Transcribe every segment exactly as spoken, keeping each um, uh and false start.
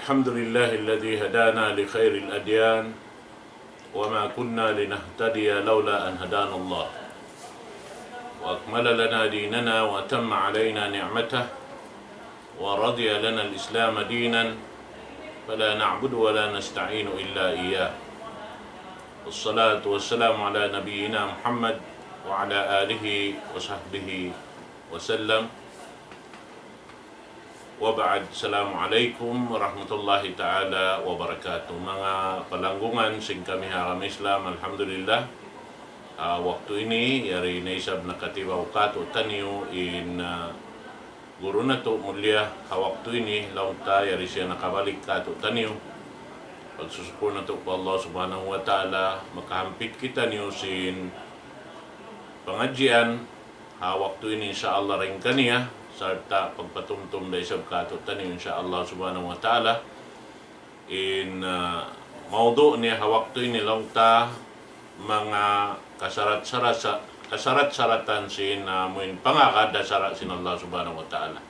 الحمد لله الذي هدانا لخير الأديان وما كنا لنهتدي لولا أن هدانا الله وأكمل لنا ديننا وأتم علينا نعمته ورضي لنا الإسلام دينا فلا نعبد ولا نستعين إلا إياه. والصلاة والسلام على نبينا محمد وعلى آله وصحبه وسلم. وبعد، السلام عليكم ورحمة الله تعالى وبركاته. Manga palanggungan sin kami ha agama Islam, alhamdulillah. Ah, waktu ini, yari na isab nakatibaw kātu'niyu in, ah, guru natu' mulia ha waktu ini, laung ta yari siya nakabalik kātu'niyu. Pagsusukul natu' pa Allah Subhanahu wa Ta'ala, makahampit kitaniyu sin pangadjian ha waktu ini, insya Allah, dayn kaniya, sarta' pagpatumtum da isab kātu'niyu, insya Allah Subhanahu wa Ta'ala. In, ah, mawdu' niya ha waktu ini laung ta manga kasarat-sarasa-, kasarat-saratan sin, ah, amuin pangagad ha sara' sin Allah Subhanahu wa Ta'ala.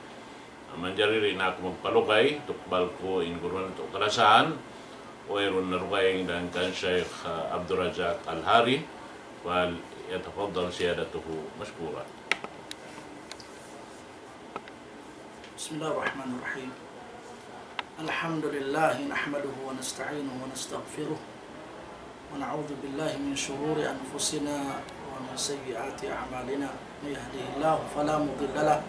Manjari di' na aku magpalugay, tukbal ku in guru natu' kalasahan, wayruun na dugaing dayn kan Shaykh, ah, Abdul Razak Al-Hari, فليتفضل سيادته مشكورا. بسم الله الرحمن الرحيم. الحمد لله نحمده ونستعينه ونستغفره ونعوذ بالله من شرور أنفسنا ومن سيئات أعمالنا. من يهده الله فلا مضل له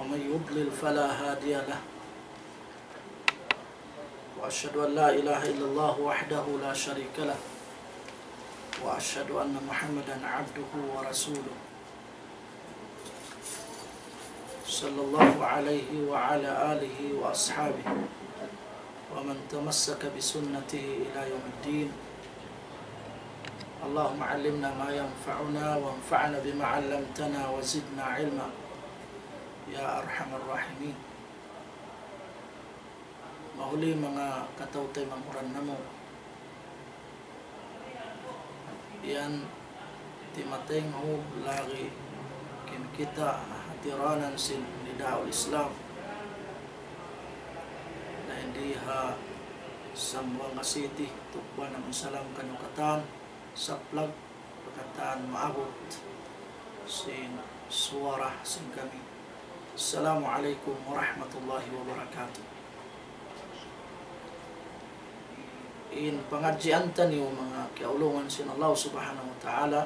ومن يضلل فلا هادي له. وأشهد أن لا إله إلا الله وحده لا شريك له. وأشهد أن محمدا عبده ورسوله. صلى الله عليه وعلى آله وأصحابه ومن تمسك بسنته إلى يوم الدين. اللهم علمنا ما ينفعنا وانفعنا بما علمتنا وزدنا علما يا أرحم الراحمين. Mahuli manga kataw-taymanghuran namu'. Yan, timataynghug lagi' in kita ha hatiranan sin Nidaul Islam. Na hindi ha Zamboanga City, tukbal namu' in salam kaniyu katan, saplag, pa katan maabut sin suwara sin kami. Assalamu alaykum warahmatullahi wabarakatuh. In pangadjian taniyu manga kiyaulungan sin Allah Subhanahu wa Ta'ala,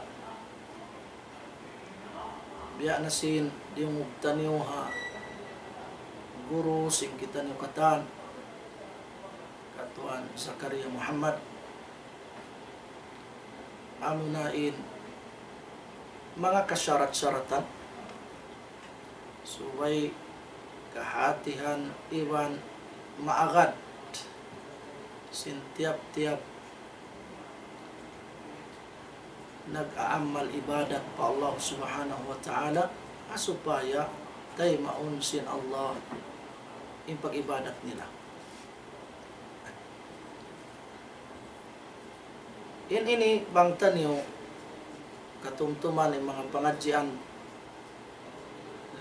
biya' na sin diyungug taniyu ha guru sin kitaniyu katan, Katuan Zakaria Muhammad, amuna in manga kasarat-saratan subay kahatihan iban maagad sin tiyap-tiyap nag-aamal ibadat pa Allah Subhanahu wa Ta'ala, ha supaya taymaun sin Allah in pag-ibadat nila. In ini bang taniyu katumtuman in manga pangadjian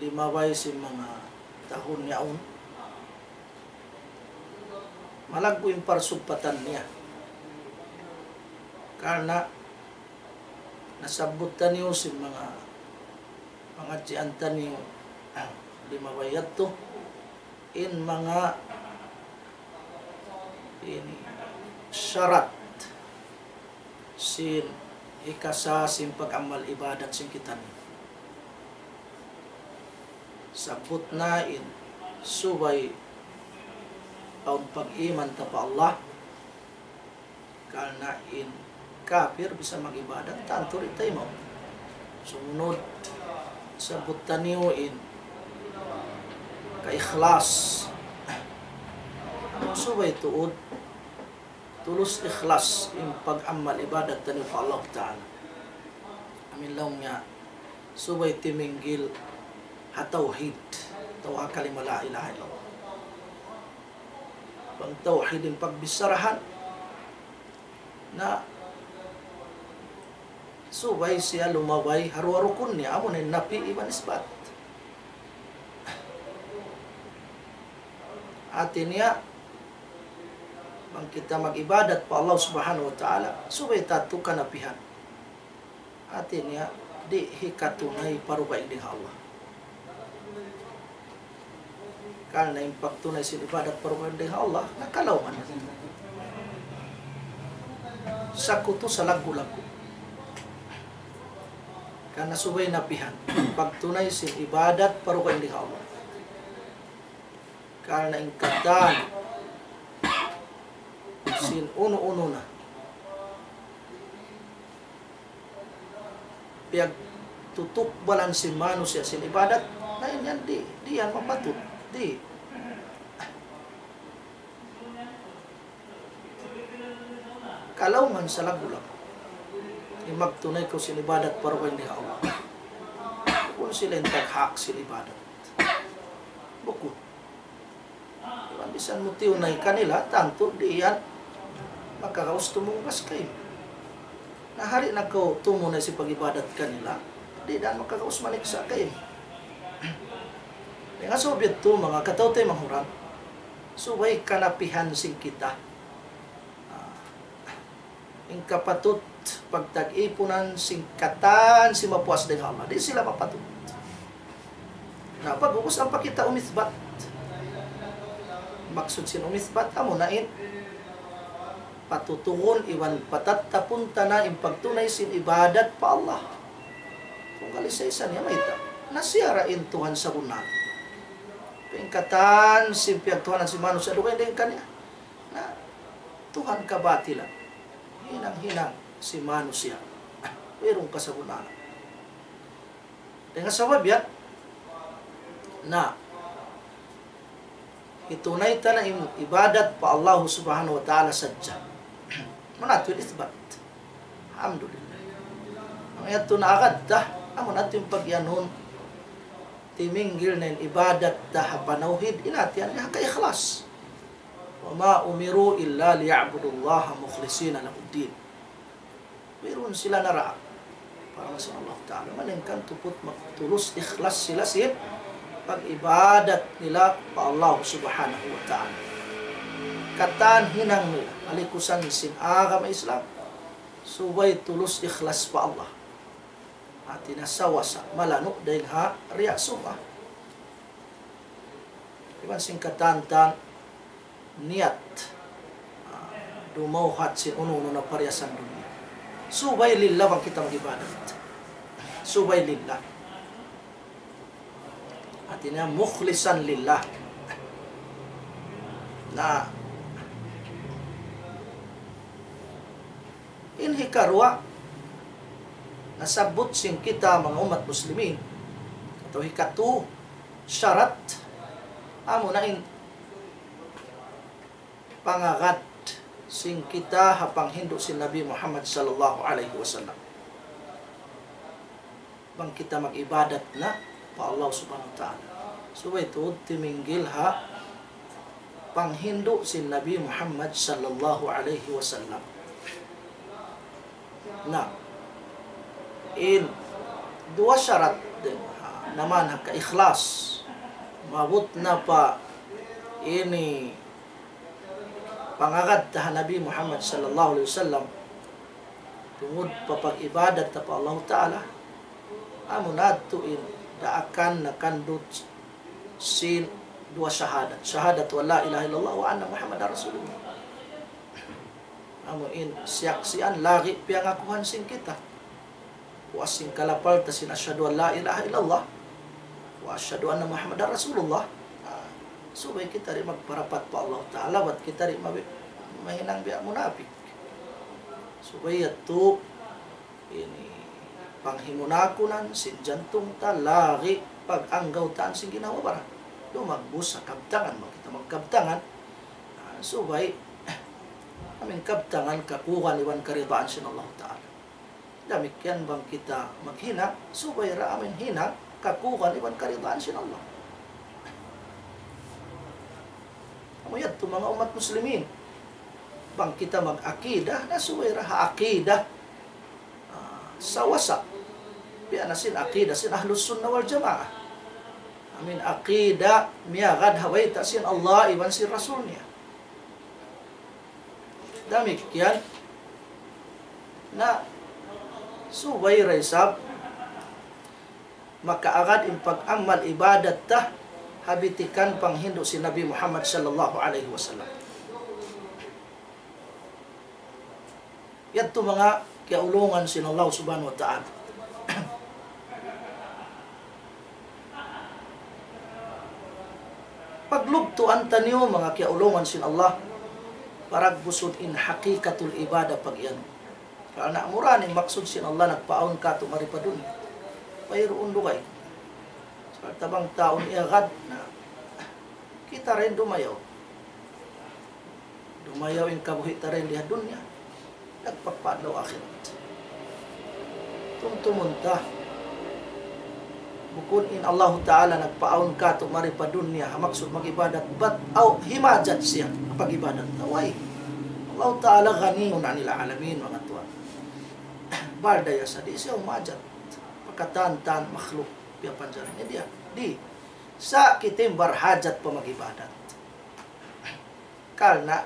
limabay sin manga tahun yaun, malaggu' in parsugpatan niya. Karna' nasabbut taniyu sin manga pangadjian taniyu, ah, limabay yadtu, in manga ini sarat sin hikasa sin pag-amal ibadat sin kitaniyu. Sabbut na in subay awn pag-iman ta pa Allah, karna' in kapir bisan mag-ibadat, tantu di' taymaun. Sumunud, sabbut taniyu in kaikhlas. Subay tuud, tulus ikhlas in pag-amal ibadat taniyu pa Allah Ta'ala. Amu in laung niya, subay timinggil ha tawhid, atawa ha kalima la ilaha illallah. Bang tawhid in pagbicharahan, na subay siya lumabay ha duwa rukun niya, amu na in nafi iban isbat. Hati niya, bang kita mag-ibadat pa Allah Subhanahu wa Ta'ala, subay ta tuud kanapihan. Hati niya, di' hikatunay pa dugaing dayn ha Allah. Karna' in pagtunay sin ibadat pa dugaing dayn ha Allah, nakalawman. Sakutu salaggu'-laggu'. Karna' subay napihan, pagtunay sin ibadat pa dugaing dayn ha Allah. Karna' in katan sin unu-unu na piyagtutukbalan sin manusiya' sin ibadat, na in yan di', di' yan mapatut. Di'. Kalawman salaggu'-laggu'. In magtunay kaw sin ibadat pa dugaing dayn ha Allah. Bukun sila in taghak sin ibadat. Bukun. Iban bisan mu tiyunay kanila, tantu di' yan makagaus tumunggas kaymu. Na hari na kaw tumunay sin pag-ibadat kanila, di' da makagaus maniksa' kaymu. Dayn ha sabab yadtu, manga kataw-taymanghuran, subay kanapihan sin kita. Ah, in kapatut pagtag-ipunan sin katan sin mapuas dayn ha Allah. Di' sila mapatut. Na, pag'ubus ampa kita umisbat. Maksud sin umisbat, amuna in patutugun iban patattapun ta na in pagtunay sin ibadat pa Allah. Tunggal isa-isa niya mayta'. Na siya ra in Tuhan sabunnal. Pagkatan sin piyagtuhanan sin manusiya' dugaing dayn kaniya. Na, Tuhan kabatilan. Hinang-hinang sin manusiya'. Wayruun kasabunnalan. Dayn ha sabab yan, na, hitunay ta na in ibadat pa Allah Subhanahu wa Ta'ala sadja. Manatwil isbat. Alhamdulillah. Ang yadtu naagad ta, amu na in pagyanun, timinggil na in ibadat ta ha panawhid, in hati niya ha kaikhlas. وما أمروا إلا ليعبدوا الله مخلصين له الدين. Wayruun sila naraak para sin Allah Ta'ala. Malaingkan tuput magtulus ikhlas sila sin pag-ibadat nila pa Allah Subhanahu wa Ta'ala. Katan hinang nila, alikusan sin agama Islam, subay tulus ikhlas pa Allah. Hati niya sawasa, malanu' dayn ha riya' sum'ah. Iban sin katan-katan niyat, ah, dumawhat sin unu-unu na pariyasan dunya. Subay lillah bang kita mag-ibadat. Subay lillah. Hati niya mukhlisan lillah. Na, in hikaruwa, nasabbut sin kita manga ummat muslimin, atawa hikatu sharat, amuna in pangagad sin kita ha panghindu' sin Nabi Muhammad sallallahu alayhi wasallam. Bang kita mag-ibadat na pa Allah Subhanahu wa Ta'ala, subay tuud timinggil ha panghindu' sin Nabi Muhammad sallallahu alayhi wasallam. Na, in duwa sharat dayn ha, naman ha kaikhlas, maabut na pa ini pangagad ta ha Nabi Muhammad sallallahu alayhi wasallam, tungud pa pag-ibadat ta pa Allah Ta'ala, amuna yadtu in daakan nakandut sin duwa shahadat. شهادة أن لا إله إلا الله وأن محمدا رسول الله. Amu in siyaksian lagi' piyangakuhan sin kita. Puas sin kalapal ta sin أشهد أن لا إله إلا الله وأشهد أن محمدا رسول الله. Ah, subay kita di' magparapat pa Allah Ta'ala, bat kita di' mabi-, mahinang biya' munapik. Subay yadtu ini panghimunakunan sin jantung ta, lagi' pag-anggawtaan sin ginhawa-baran. Dumagbus ha kabtangan, bang kita magkabtangan, ah, subay, amin kabtangan kakugan iban karidaan sin Allah Ta'ala. Damikkiyan bang kita maghinang, subay da amin hinang kakugan iban karidaan sin Allah. Amu yadtu manga ummat muslimin. Bang kita mag-aqidah, na subay da ha aqidah, ah, sawasa. Biya' na sin aqidah sin Ahlus Sunnah wal Jamaah. Amu in aqida miyagad ha bayta' sin Allah iban sin Rasul niya. Damikkiyan na subay da isab makaagad in pag-amal ibadat ta ha bitikan panghindu' sin Nabi Muhammad sallallahu alayhi wasallam. Yadtu manga kiyaulungan sin Allah Subhanahu wa Ta'ala. Paglugtuan taniyu manga kiyaulungan sin Allah, paragbusud in hakikatul ibadah pag-iyanun. Karna' amura in maksud sin Allah nagpaawn katu' mari pa dunya. Wayruun dugaing. Sarta' bang tau in iyagad na kita dayn dumayaw. Dumayaw in kabuhi' ta dayn di ha dunya. Dagpak pa adlaw akhirat. Tumtumun ta. Bukun in Allahu Ta'ala nagpaawn katu' mari pa dunya, ha maksud mag-ibadat, bat aw himajat siya ha pag-ibadat ta. Way. Allahu Ta'ala ghaniyun anil alamin, manga tuwan. Bardaya sa di' siya humajat. Pa katan-katan makhluk, piyapanjari niya diya. Di'. Sa' kita in barhajat pa mag-ibadat. Karna'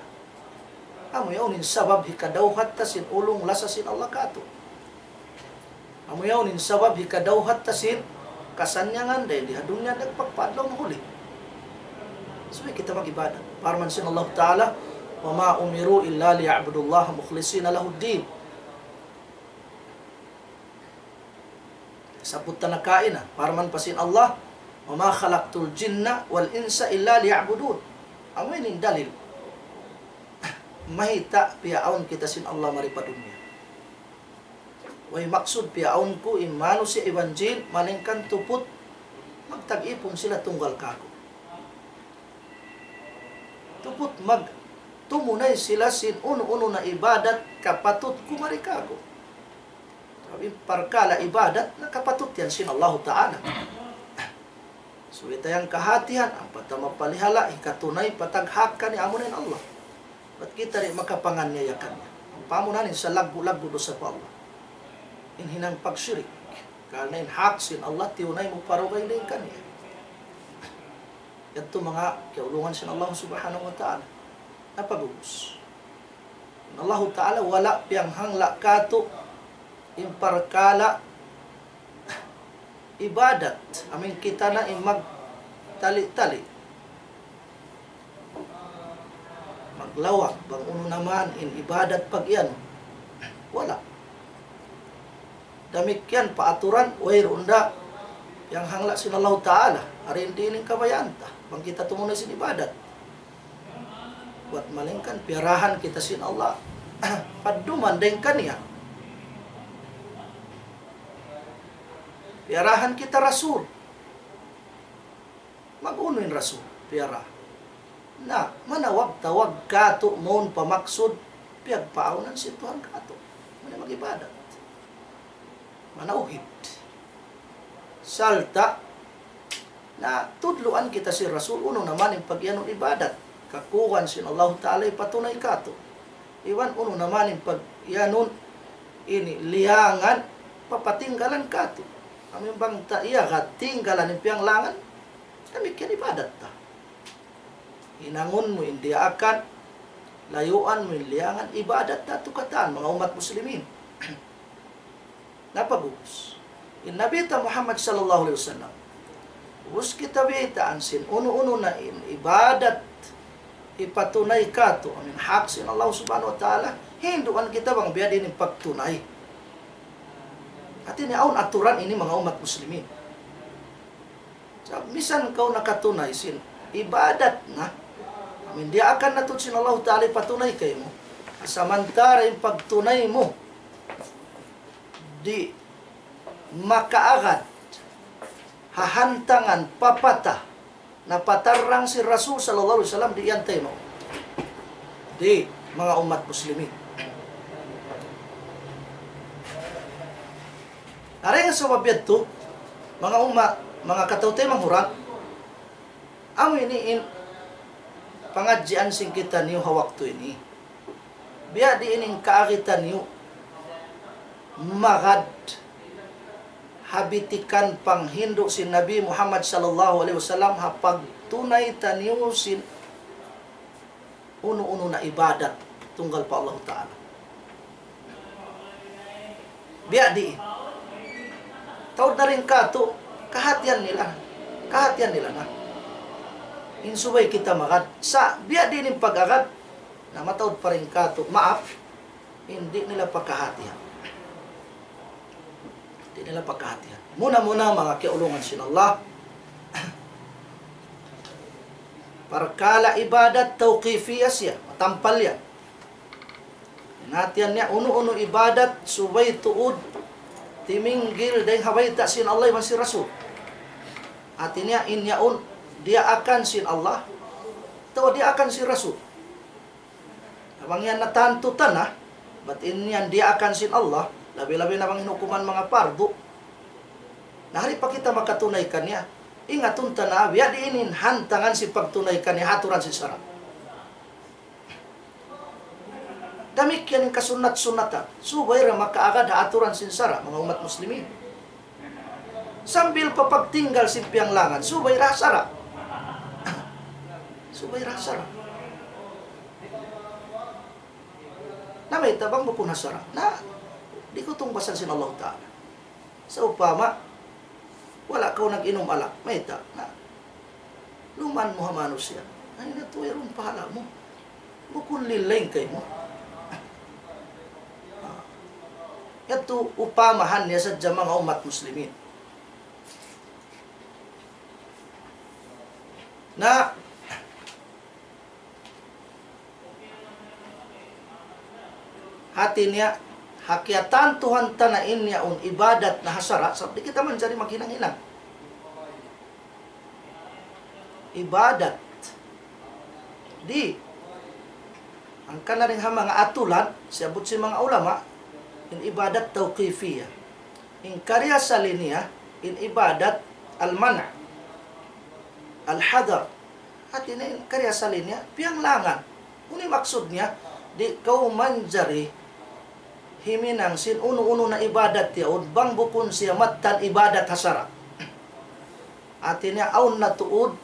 amu yaun in sabab hikadawhat ta sin ulung lasa sin Allah katu'. Amu yaun in sabab hikadawhat ta sin kasannyangan dayn di ha dunya dagpak pa adlaw mahuli. Subay kita mag-ibadat. Parman sin Allah Ta'ala, وما أمروا إلا ليعبدوا الله مخلصين له الدين. Sabbut ta na kaina, parman pa sin Allah, وما خلقت الجن والإنس إلا ليعبدون. Amu ini in dalil. Mayta' piyaawn kita sin Allah mari pa dunya. Way maksud piyaawn ku in manusiya' iban jin, malaingkan tuput magtag-ipun sila tunggal kāku'. Tuput magtumunay sila sin unu-unu na ibadat kapatut ku mari kāku'. Sabab in parkala' ibadat, na kapatut yan sin Allahu Ta'ala. Subay ta yan kahatihan, ampa ta mapalihala', hikatunay, patag hak kaniya amuna in Allah. Bat kita di' makapanganiaya kaniya. Ampa amuna in salaggu'-laggu' dusa pa Allah. In hinang pagshirik. Karna' in hak sin Allah, tiyunay mu pa dugaing dayn kaniya. Yadtu manga kiyaulungan sin Allah Subhanahu wa Ta'ala. Na pag'ubus. In Allahu Ta'ala wala' piyanghangla' katu' in parkala' ibadat, amu in kita na in magtali-tali. Maglawag, bang unu na man in ibadat pag-iyanun. Wala'. Damikkiyan pa aturan, wayruun da piyanghangla' sin Allahu Ta'ala. Ari in di' in kabayaan ta. Bang kita tumunay sin ibadat. Bat malaingkan piyarahan kita sin Allah. Padduman dayn kaniya. Piyarahan kita Rasul. Mag-unu in Rasul? Piyara. Na, manawag-tawag katu' mawn pa maksud, piyagpaawnan sin Tuhan katu'. Muna mag-ibadat. Manawhid. Sarta', na tudluan kita sin Rasul, unu na man in pag-iyanun ibadat. Kakuwan sin Allahu Ta'ala hipatunay katu'. Iban unu na man in pag-iyanun ini liyangan, papatinggalan katu'. Amu in bang ta iyagad, tinggalan in piyanglangan, damikkiyan ibadat ta. Hinangun mu in diyaakan, layuan mu in liyangan, ibadat ta tu katan, manga ummat muslimin. Na pag'ubus. In Nabi ta Muhammad sallallahu alayhi wasallam. Ubus kita baytaan sin unu-unu na in ibadat hipatunay katu', amu in hak sin Allah Subhanahu wa Ta'ala, hinduan kita bang biya' diin in pagtunay. Hati niya awn aturan ini manga ummat muslimin. Sa' misan kaw nakatunay sin ibadat na, amu in diyaakan na tuud sin Allahu Ta'ala hipatunay kaymu. Samantara' in pagtunay mu, di' makaagad ha hantangan papata na patarrang sin Rasul sallallahu alayhi wasallam, di' yan taymaun. Di', manga ummat muslimin. Dayn ha sabab yadtu, manga ummat, manga kataw-taymanghuran, amu ini in pangadjian sin kitaniyu ha waktu ini. Biya' diin in kaagi taniyu magad ha bitikan panghindu' sin Nabi Muhammad sallallahu alayhi wasallam ha pagtunay taniyu sin unu-unu na ibadat tunggal pa Allahu Ta'ala. Biya' diin. Taud na dayn kātu', kahatihan nila. Kahatihan nila na. In subay kita magad. Sa' biya' diin in pag-agad, na mataud pa dayn kātu', maap, di' nila pakahatihan. Di' nila pakahatihan. Muna-muna, manga kiyaulungan sin Allah, parkala' ibadat tawqifiyya siya, matampal yan. In hatihan niya, unu-unu ibadat subay tuud timinggil dayn ha bayta' sin Allah iban sin Rasul. Hati niya, in yaun diyaakan sin Allah, atawa diyaakan sin Rasul. Na bang yan natantu ta na, bat in yan diyaakan sin Allah, labi-labi na bang in hukuman manga pardu. Na di' pa kita makatunay kaniya, ingatun ta na, biya' diin in hantangan sin pagtunay kaniya ha aturan sin sara'. Damikkiyan in kasunnat-sunnatan. Subay da makaagad ha aturan sin sara', manga ummat muslimin. Sambil pa pagtinggal sin piyanglangan, subay da ha sara'. Subay da ha sara'. Na mayta' bang bukun ha sara'? Na, di' kaw tungbasan sin Allah Ta'ala. Sawpama, wala' kaw nag-inum alak, mayta'? Na, luman mu ha manusiya'. Ay, na tuwi' run pahala' mu. Bukun lillain kaymu. Ah. Yadtu upamahan niya sadja manga ummat muslimin. Na, hati niya, ha kiyatantuhan ta na in yaun ibadat na ha sara', sabab di' kita manjari maghinang-hinang. Ibadat. Di'. Hangkan na dayn ha manga atulan, siyabut sin manga ulama, in ibadat tawqifiyya. In kari asali niya, in ibadat al-mana', al-hadar. Hati niya, in kari asali niya, piyanglangan. Unu in maksud niya, di' kaw manjari himinang sin unu-unu na ibadat yaun, bang bukun siya mattan ibadat ha sara'. Hati niya, awn na tuud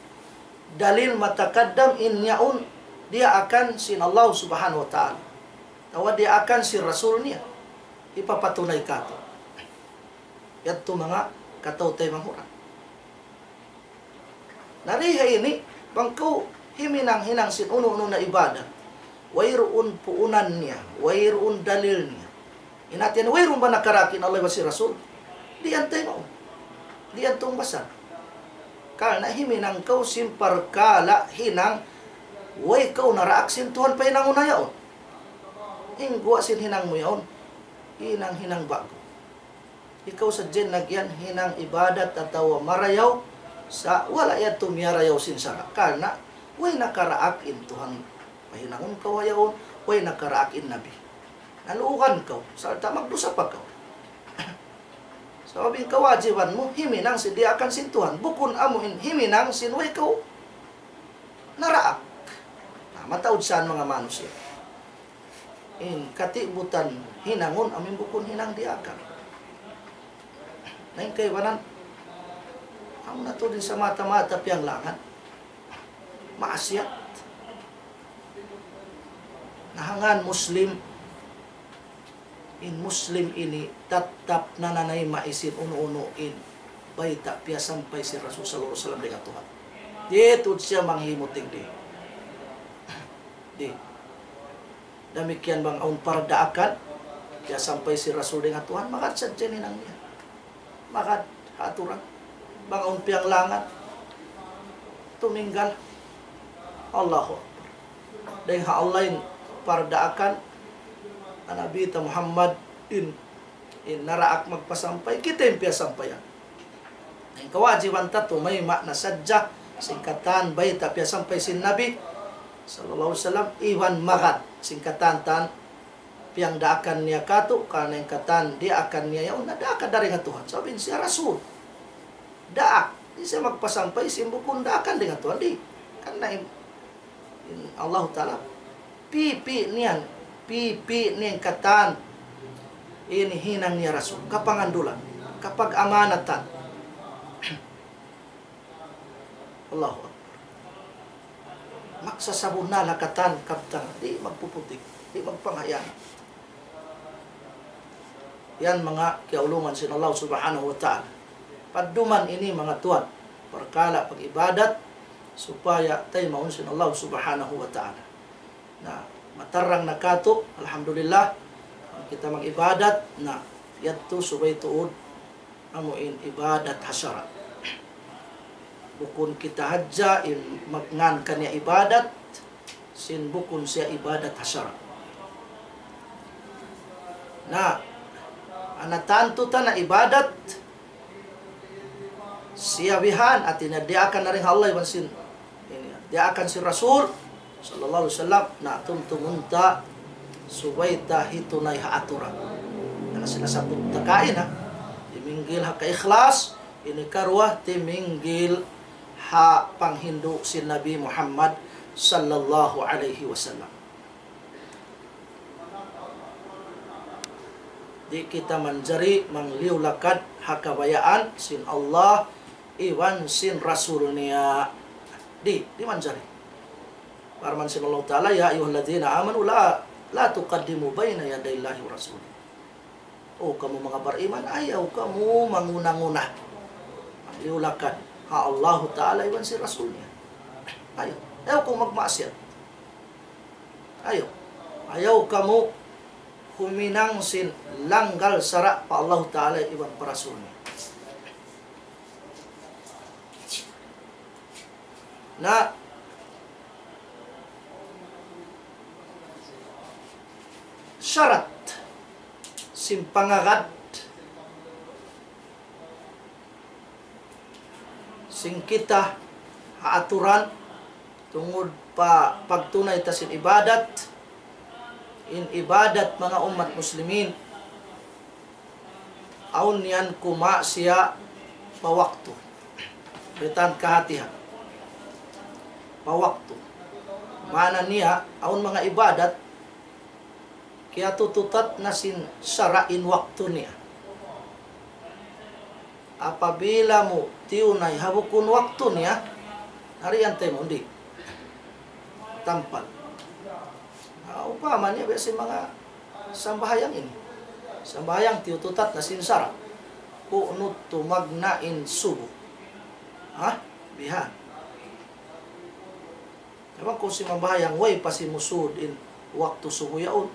dalil matakaddam in yaun diyaakan sin Allah Subhanahu wa Ta'ala. Atawa diyaakan sin Rasul niya. Hipapatunay kātu'. Yadtu manga kataw-taymanghuran. Na di ha ini, bang kaw himinang-hinang sin unu-unu na ibadat, wayruun puunan niya, wayruun dalil niya. In hati niya, wayruun ba nakaraak in Allah iban sin Rasul? Di' yan taymaun. Di' yan tungbasan. Karna' himinang kaw sin parkala' hinang, way kaw naraak sin Tuhan pahinangun na yaun. In guwa' sin hinang mu yaun, hinang-hinang ba'gu. Ikaw sadja in nagyan hinang ibadat atawa marayaw, sa' wala' yadtu miyarayaw sin sara'. Karna' way nakaraak in Tuhan pahinangun kaw ha yaun, way nakaraak in Nabi. Naluugan kaw, sarta' magdusa pa kaw. Sabab in kawajiban mu, himinang sin diyaakan sin Tuhan. Bukun amu in himinang sin way kaw naraak. Na, mataud sa yan manga manusiya'. In katibutan hinangun, amu in bukun hinang diyaakan. Na in kaibanan, amu na tuud in samata-mata piyanglangan. Maasiyat. Na ha ngan Muslim, in Muslim ini tattap nananayma' sin unu-unu in bayta' piyasampay sin Rasul sallallahu alayhi wasallam dayn ha Tuhan. Di' tuud siya manghimuting di. Di. Damikkiyan bang awn pardaakan, piyasampay sin Rasul dayn ha Tuhan, magad sadja in hinang niya. Magad ha aturan. Bang awn piyanglangan, tuminggal. Allahu Akbar. Dayn ha Allah in pardaakan, ha Nabi ta Muhammad in, in naraak magpasampay, kita in piyasampayan. In kawajiban ta tumayma' na sadja sin katan bayta' piyasampay sin Nabi sallallahu alayhi wasallam, iban magad sin katan-katan piyangdaakan niya kātu', karna' in katan diyaakan niya yaun na daak dayn ha Tuhan. Sabab in siya Rasul. Daak. Di' siya magpasampay sin bukun daakan dayn ha Tuhan. Di'. Karna' in, in Allahu Ta'ala, pipi' niya, pipi' niya in katan ini hinang niya Rasul. Kapangandulan. kapag-amanatan. Allahu Akbar. Maksasabunnal ha katan kabtangan, di' magpuputik, di' magpanghayanat. Yan manga kiyaulungan sin Allah Subhanahu wa Ta'ala. Padduman ini manga tuwan, parkala' pag-ibadat, supaya taymaun sin Allah Subhanahu wa Ta'ala. Na, matarrang na katu', alhamdulillah, kita mag-ibadat, na, yadtu subay tuud amu in ibadat ha sara'. Bukun kita hadja in magngan kaniya ibadat, sin bukun siya ibadat ha sara'. Na, ana tantu ta na ibadat, siya bihan, hati niya diyaakan na dayn ha Allah iban sin, ini, diyaakan sin Rasul, sallallahu alayhi wasallam, na tumtumun ta, subay ta hitunay ha aturan. Karna' sinasabbut ta kaina, timinggil ha kaikhlas, ini karuwa, timinggil ha panghindu' sin Nabi Muhammad, sallallahu alayhi wasallam. Di' kita manjari mangliyu-lakad ha kabayaan sin Allah iban sin Rasul niya. Di', di' manjari. Parman sin Allah Ta'ala, يا أيها الذين آمنوا لا، لا تقدموا بين يدي الله ورسوله. O kamu manga bariman, ayaw kamu manguna-nguna. Mangliyu-lakad ha Allahu Ta'ala iban sin Rasul niya. Ayaw. Ayaw kamu magmaksiyat. Ayaw. Ayaw kamu huminang sin langgal sara' pa Allahu Ta'ala iban pa Rasul niya. Na, sarat sin pangagad sin kita ha aturan tungud pa pagtunay ta sin ibadat, in ibadat manga ummat muslimin, awn yan kuma siya pa waktu. Bitan kahatihan. Pa waktu. Maana niya, awn manga ibadat, kiyatututan na sin sara' in waktu niya. Apabila mu tiyunay ha bukun waktu niya, harian tayo mo, hindi. Tampal. Ah, upama niya, biya' sin manga sambahayang ini. Sambahayang tiyututan na sin sara'. Kunut tumagna' in subu. Ha? Bihan. Sabab kaw simambahayang, way pa simusud in waktu subu yaun.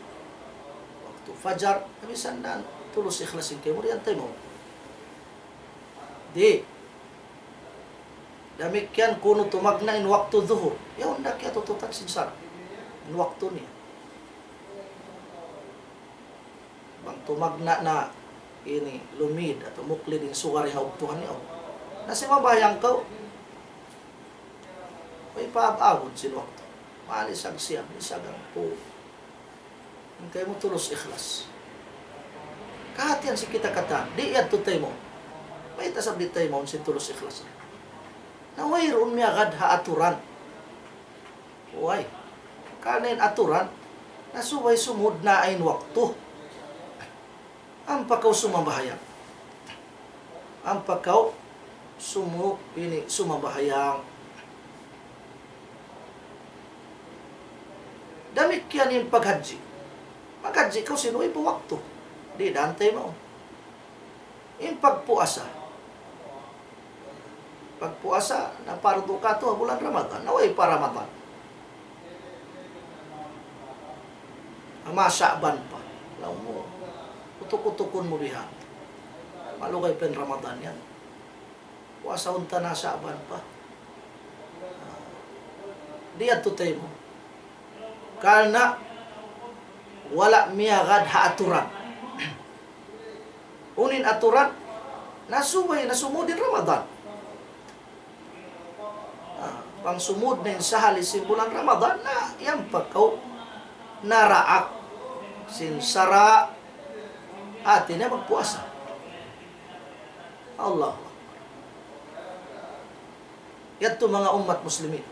Waktu fajar, na misan na tulus ikhlasin kaymu, harian tayo mo. Di'. Damikkiyan kunu' tumagna' in waktu zuhur. Yaun da kiyatututan sin sara'. In waktu niya. Bang tumagna' na ini lumid atawa muklid in sugar ha uktuhan niya. Na simambahayang kaw. Way pa ab-abun sin waktu. Mali sagsiyam, isag hangpu'. In kaymu tulus ikhlas. Kahatihan sin kita katan, di' yadtu taymaun. Mayta' sab di' taymaun sin tulus ikhlas. Na wayruun miyagad ha aturan. Way. Karna' in aturan, na subay sumud na in waktu. Ampa kaw sumambahayang. Ampa kaw sumu-, ini, sumambahayang. Damikkiyan in paghajji. Maghajji kaw sin way pa waktu. Di' da antay mawn. In pagpuasa. Pagpuasa, na pardu katu' ha bulan Ramadan. Na way pa Ramadan. Ama Sha'ban pa. Laung mu, utuk-utukun mu bihan. Malugay pa in Ramadan yan. Puasahun ta na Sha'ban pa. Di' yadtu taymaun. Karna' wala' miyagad ha aturan. Unu in aturan, na subay na sumud in Ramadan. Ah, bang sumud na in sahali sin bulan Ramadan, na yan pa kaw naraak sin sara', hati niya magpuasa. Allahu Akbar. Yadtu manga ummat muslimin.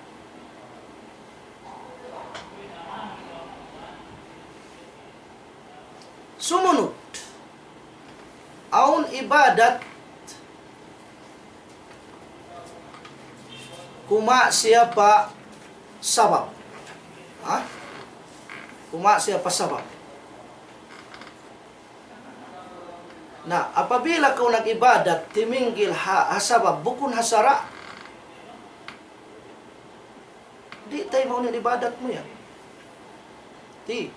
Sumunud, Awn ibadat, kuma' siya pa sabab. Ha? Kuma' siya pa sabab. Na, apabila kaw nag-ibadat, timinggil ha, ha sabab, bukun ha sara', di' taymaun in ibadat mu yan. Di'.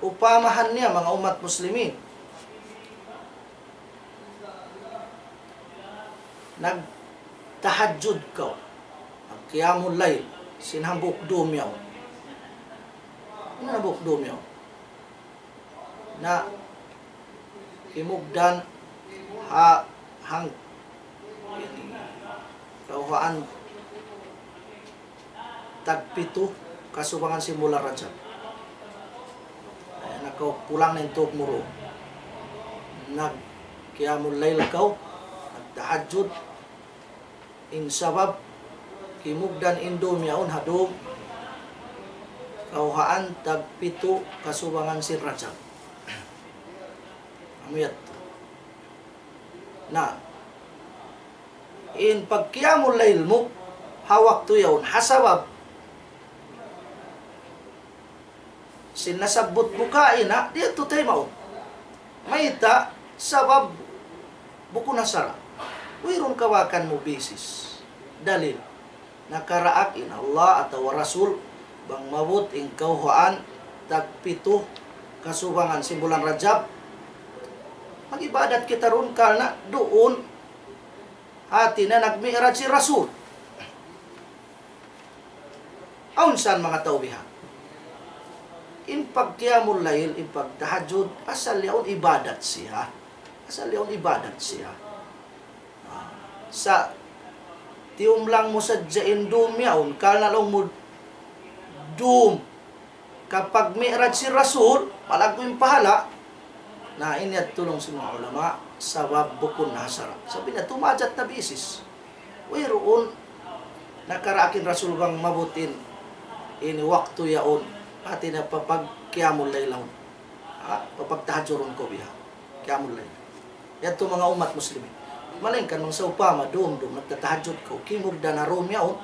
Upamahan niya, manga ummat muslimin, nagtahajjud kaw, nagqiyamul layl, sin hambuuk dum yaun. Sin hambuuk dum yaun. Na kimugdan ha hang-, kawhaan tagpitu kasubangan sin bulan Rajab. Ay, nakakulang na in tuug mu duun. Nagqiyamul layl kaw, nagtahajjud, in sabab, kimugdan in dum yaun ha dum, kawhaan tagpitu kasubangan sin Rajab. Amu yadtu. Na, in pagqiyamul layl mu, ha waktu yaun, ha sabab sin nasabbut mu kaina, di' yadtu taymaun. Mayta', sabab bukun ha sara'. Wayruun kawakan mu basis, dalil. Nakaraak in Allah atawa Rasul, bang maabut in kawhaan tagpitu kasubangan sin bulan Rajab, mag-ibadat kita duun karna' duun, hati niya, nagmi'raj sin Rasul. Awn san manga tau biha'. In pagqiyamul layl, in pagtahajjud, asal yaun ibadat siya. Asal yaun ibadat siya. Ah, sa' tiyumlang mu sadja in dum yaun, karna' laung mu dum kapagmi'raj sin Rasul, malaggu' in pahala'. Na, ini yadtu laung sin manga ulama, sabab bukun ha sara'. Sabab ini yadtu mahajat na basis. Wayruun nakaraak in Rasul bang maabut in ini waktu yaun, hati niya papagqiyamul layl yaun. Ha, papagtahajjud kaw biha'. Qiyamul layl. Yadtu manga ummat muslimin. Malaingkan bang sawpama dum-dum nagtatahajjud kaw, kimugdan ha dum yaun,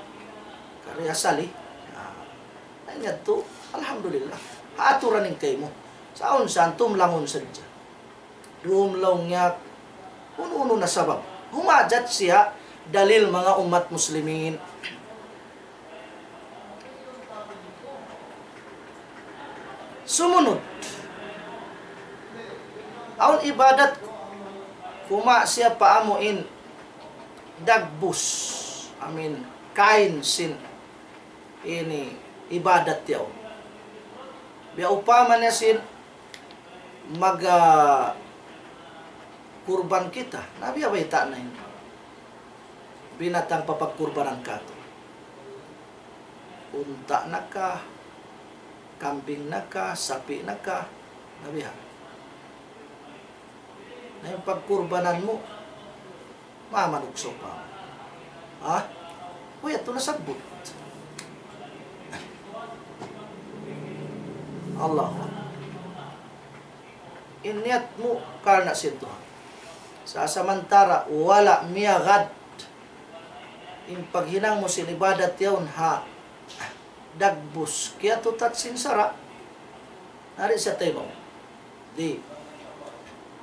kari asali. Na, na in yadtu, alhamdulillah. Ha aturan in kaymu. Sa' awn san tumlangun sadja. Dum laung niya, unu-unu na sabab. Humajat siya dalil, manga ummat muslimin. Sumunud, awn ibadat kuma' siya pa amu in dagbus, amu in kain sin ini ibadat yaun. Biya' upama niya sin mag, ah, kurban kita. Na biya' bayta' na in binatang papagkurbanan katu'. Unta' na ka, kambing na ka, sapi' na ka, na biya'. Na in pagkurbanan mu, mamanuk sawpama. Ha? Uy, yadtu nasabbut. Allahu Akbar. In niyat mu karna' sin Tuhan. Sa' samantara' wala' miyagad in paghinang mu sin ibadat yaun ha dagbus kiyatutat sin sara', na di' siya taymaun. Di',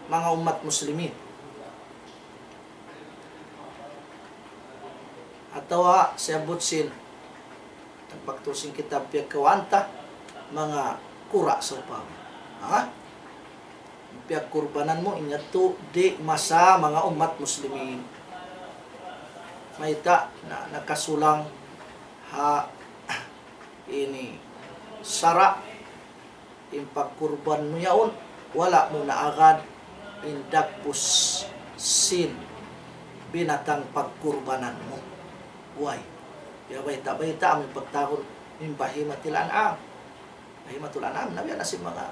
manga ummat muslimin. Atawa siyabbut sin, tagpaktu sin kitab piyagkawaan ta, manga kura' sawpama. Ha? Piyagkurbanan mu, in yadtu di' masa, manga ummat muslimin. Mayta', na, nakasulang ha ini sara', in pagkurban mu yaun, wala' mu naagad in dagbus sin binatang pagkurbanan mu. Way. Ya bayta'-bayta' amu in pagtawagun min bahimatil an'am. Bahimatul an'am, na biya' na sin manga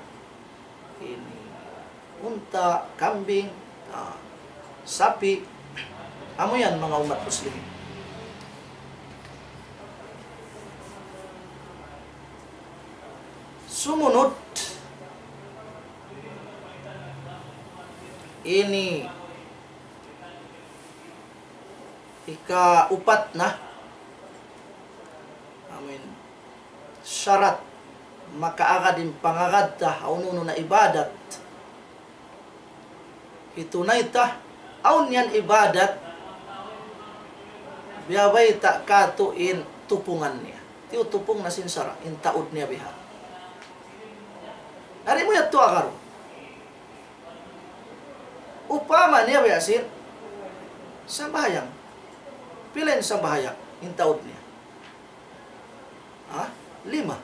ini, unta', kambing, ah, sapi', amu yan manga ummat muslimin. Sumunud, Ini ikaupat na. Amin. Sarat makaagad in pangagad ta, ha unu-unu na ibadat. Hitunay ta, awn yan ibadat, biya' bayta' katu' in tupungan niya. Tiyutupung na sin sara', in taud niya biha'. Di' mu yadtu agaru. Upama niya biya' sin sambahayang. Pila in sambahayang, in taud niya? Ha? Lima.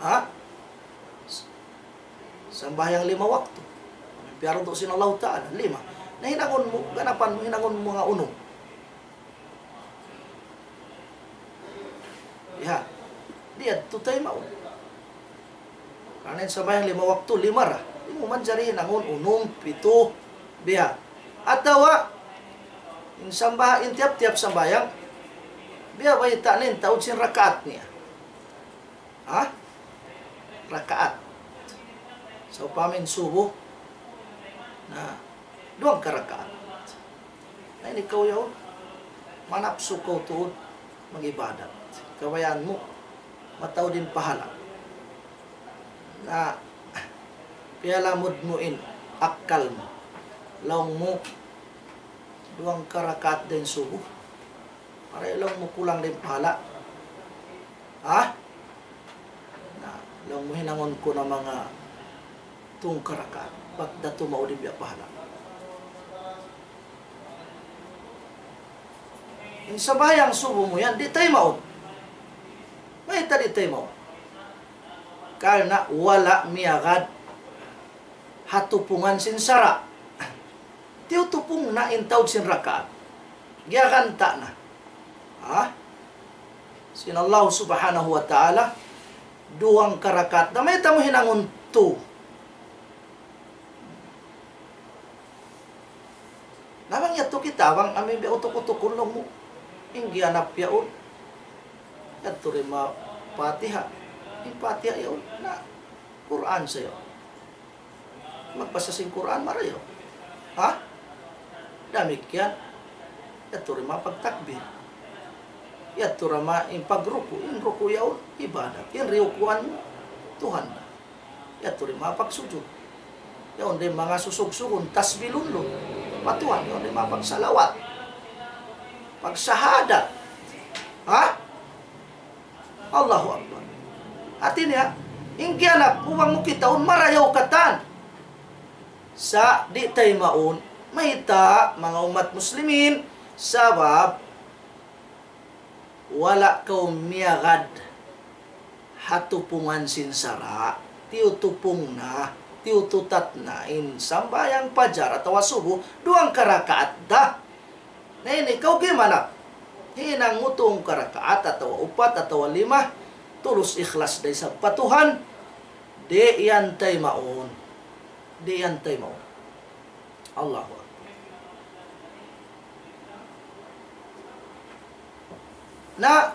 Ha? Sambahayang lima waktu. Piyardu sin Allahu Ta'ala, lima. Na hinangun mu, ganapan mu, hinangun mu manga unum. Ya. Di' yadtu taymaun. Karna' in sambahayang lima waktu, lima ra. Di' mu manjari hinangun unum, pitu, biya'. Atawa, in sambah-, in tiyap-tiyap sambahayang, biya' bayta' na in taud sin rakaat niya. Ha? Rakaat. Sawpama in subuh, na duwang ka rakaat. Na ini kaw yaun, manapsu kaw tuud mag-ibadat. Kabayaan mu, mataud in pahala. Na piyalamud mu in akkal mu. Laung mu, duwang ka rakaat da in subuh. Marayaw laung mu kulang da in pahala. Ha? Na, laung mu hinangun ku na manga tungka rakaat. Bat da tumaud in biya' pahala. In sambahayang subuh mu yan, di' taymaun. Mayta' di' taymaun? Karna' wala' miyagad ha tupungan sin sara'. Tiyutupung na in taud sin rakaat. Giyaganta' na. Ha? Sin Allah Subhanahu wa Ta'ala, duwang ka rakaat. Na mayta' mu hinangun tu. Na bang yadtu kita, bang amu in biya' utuk-utukun laung mu. In giyanap yaun. Yadtu ri ma Fatiha. In Fatiha yaun. Na Qur'an sa yaun. Magbasa sin Qur'an, marayaw. Ha? Damikkiyan, yadtu ri ma pagtakbir. Yadtu ra ma in pagruku', in ruku' yaun, ibadat. In riyukuan mu, Tuhan na. Yadtu ri ma pagsujud. Yaun da in manga susugsugun, tasbih lunlun. Pa Tuhan, yaun da in manga pagsalawat. Pagsahadat. Ha? Allahu Akbar. Hati niya, in giyanap mu bang mu kitaun marayaw katan. Sa' di' taymaun, mayta', manga ummat muslimin, sabab wala' kaw miyagad ha tupungan sin sara', tiyutupung na, tiyututat na in sambahayang pajar atawa subuh, duwang ka rakaat da. Na ini kaw gimanap. Hinang mu tungka rakaat atawa upat atawa lima, tulus ikhlas da isab pa Tuhan, di' yan taymaun. Di' yan taymaun. Allahu Akbar. Na,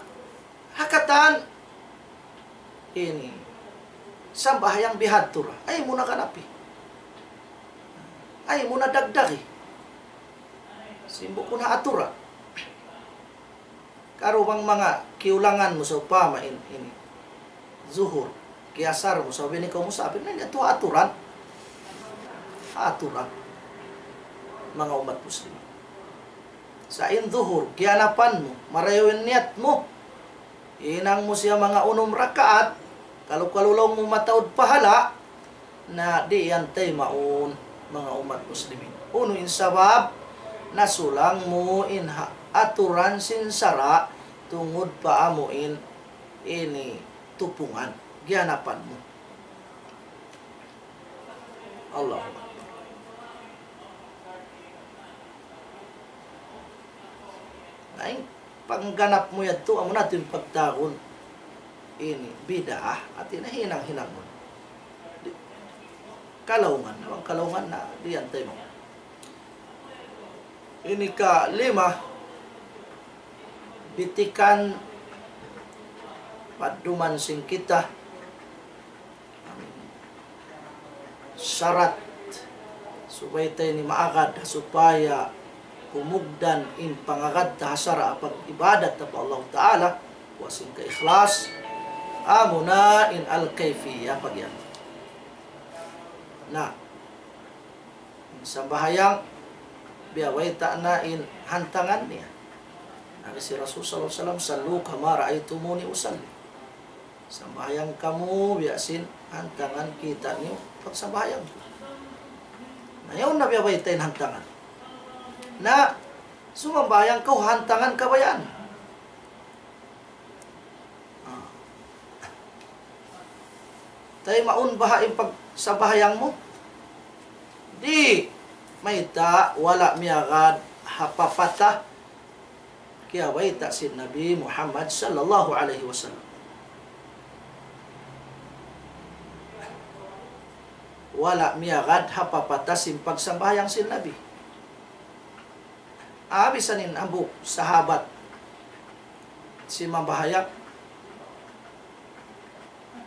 ha katan ini, sambahayang bihadtu ra. Ayaw mu na ganapi. Ayaw mu na dagdagi. Sin bukun ha aturan. Karu bang manga kiyulangan mu sawpama in, ini. Zuhur. Kiyasar mu, sabab ini kaw musafir. Na ini atu aturan. Aturan. Manga ummat muslim. Sa' in zuhur, kiyanapan mu, marayaw in niyat mu. Hinang mu siya manga unum rakaat, kalu-kalu laung mu mataud pahala, na di' yan taymaun, manga ummat muslimin. Unu in sabab, nasulang mu in ha-, aturan sin sara' tungud pa amu in ini tupungan, giyanapan mu. Allahu Akbar. Na in pangganap mu yadtu, amu na yadtu in pagtawagun ini bid'ah, hati niya hinang-hinang mu. Di', kalaungan, amu in kalaungan na di' yan taymaun. Ini kalima, bitikan padduman sin kita, sarat Subay ta ini maagad supaya kumugdan in pangagad ta ha sara' pag-ibadat ta pa Allah Ta'ala, wa sin kaikhlas, amuna in al-kayfiyya pag yan. Na, in sambahayang, biya' bayta' na in hantangan niya. Laung sin Rasul sallallahu alayhi wasallam, صلوا كما رأيتموني أصلي. Sambahayang kamu, biya' sin hantangan kita' niyu pagsambahayang ku. Na, yaun na biya' bayta' in hantangan. Na, sumambahayang kaw hantangan kabayaan. Ah. Taymaun baha' in pagsambahayang mu? Di', mayta', wala' miyagad ha papata kiyabayta' sin Nabi Muhammad sallallahu alayhi wasallam. Wala' miyagad ha papata sin pagsambahayang sin Nabi. Abisan in hambuuk sahabat simambahayang,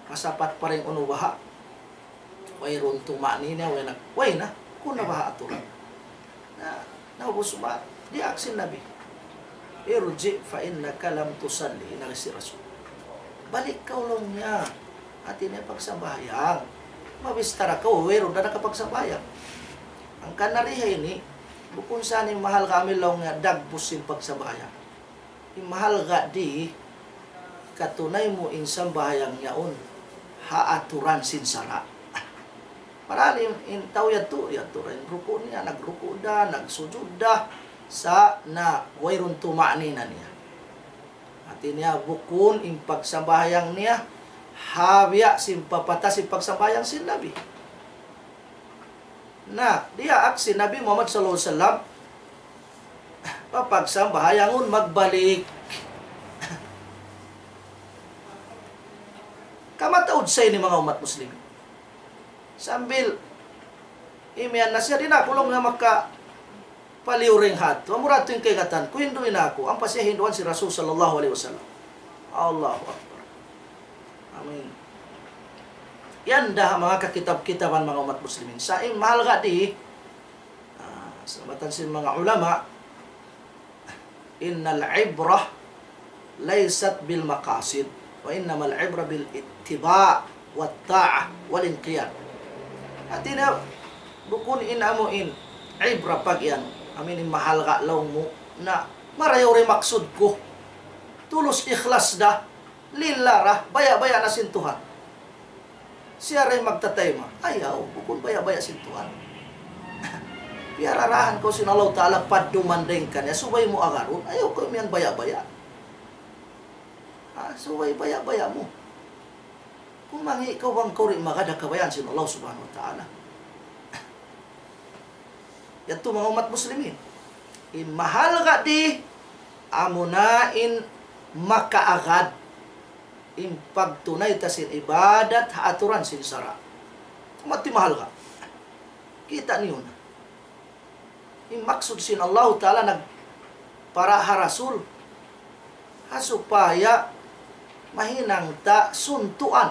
masapat pa rin unu baha'. Wayruun tuma'nina, way na, way na, kun na baha' aturan. Na, naubus ba, diyaak sin Nabi. ارجع فإنك لم تصل, in agi sin Rasul. Balik kaw laung niya, hati niya pagsambahayang. Mabistara kaw, wayruun da nakapagsambahayang. Hangkan na riha ini, bukun sa ini mahalga' amu in laung niya, dagbus sin pagsambahayang. In mahalga' di, katunay mu in sambahayang yaun ha aturan sin sara'. Parali in tau yadtu, yadtu ra in ruku' niya, nagruku' da, nagsujud da, sa' na wayruun tuma'nina niya. Hati niya bukun in pagsambahayang niya, ha biya' sin papata sin pagsambahayang sin Nabi. Na, diyaak sin Nabi Muhammad sallallahu alayhi wasallam, papagsambahayangun magbalik. Kamataud sa ini manga ummat Muslim. Sambil imiyan na siya, di' na aku laung niya makapaliw dayn ha yadtu. Amura yadtu in kaingatan ku, hindu' na aku. Ampa siya hinduan sin Rasul sallallahu alayhi wasallam. Allahu Akbar. Amin. Yan da ha manga kakitab-kitaban manga ummat Muslimin. Sa' in mahalga' di, ah, sabab sin manga ulama, إن العبرة ليست بالمقاصد، وإنما العبرة بالاتباع والطاعة والانقياد. Hati niya, bukun in amu in ibra pag yan, amu in mahalga' laung mu, na marayaw da in maksud ku. Tulus ikhlas da, lillah da, baya'-baya' na sin Tuhan. Siya da in magtatayma'. Ayaw, bukun baya'-baya' sin Tuhan. Piyararahan kaw sin Allah Ta'ala, padduman dayn kaniya, subay mu agarun. Ayaw kaw imiyan baya'-baya'. Ha, subay baya'-baya' mu. Kumangi' kaw bang kaw di' magad ha kabayaan sin Allah Subhanahu wa Ta'ala. Yadtu manga ummat Muslimin. In mahalga' di, amuna in makaagad in pagtunay ta sin ibadat ha aturan sin sara'. Amu yadtu in mahalga'. Kita' niyu na. In maksud sin Allahu Ta'ala nagpara ha Rasul, ha supaya mahinang ta suntuan,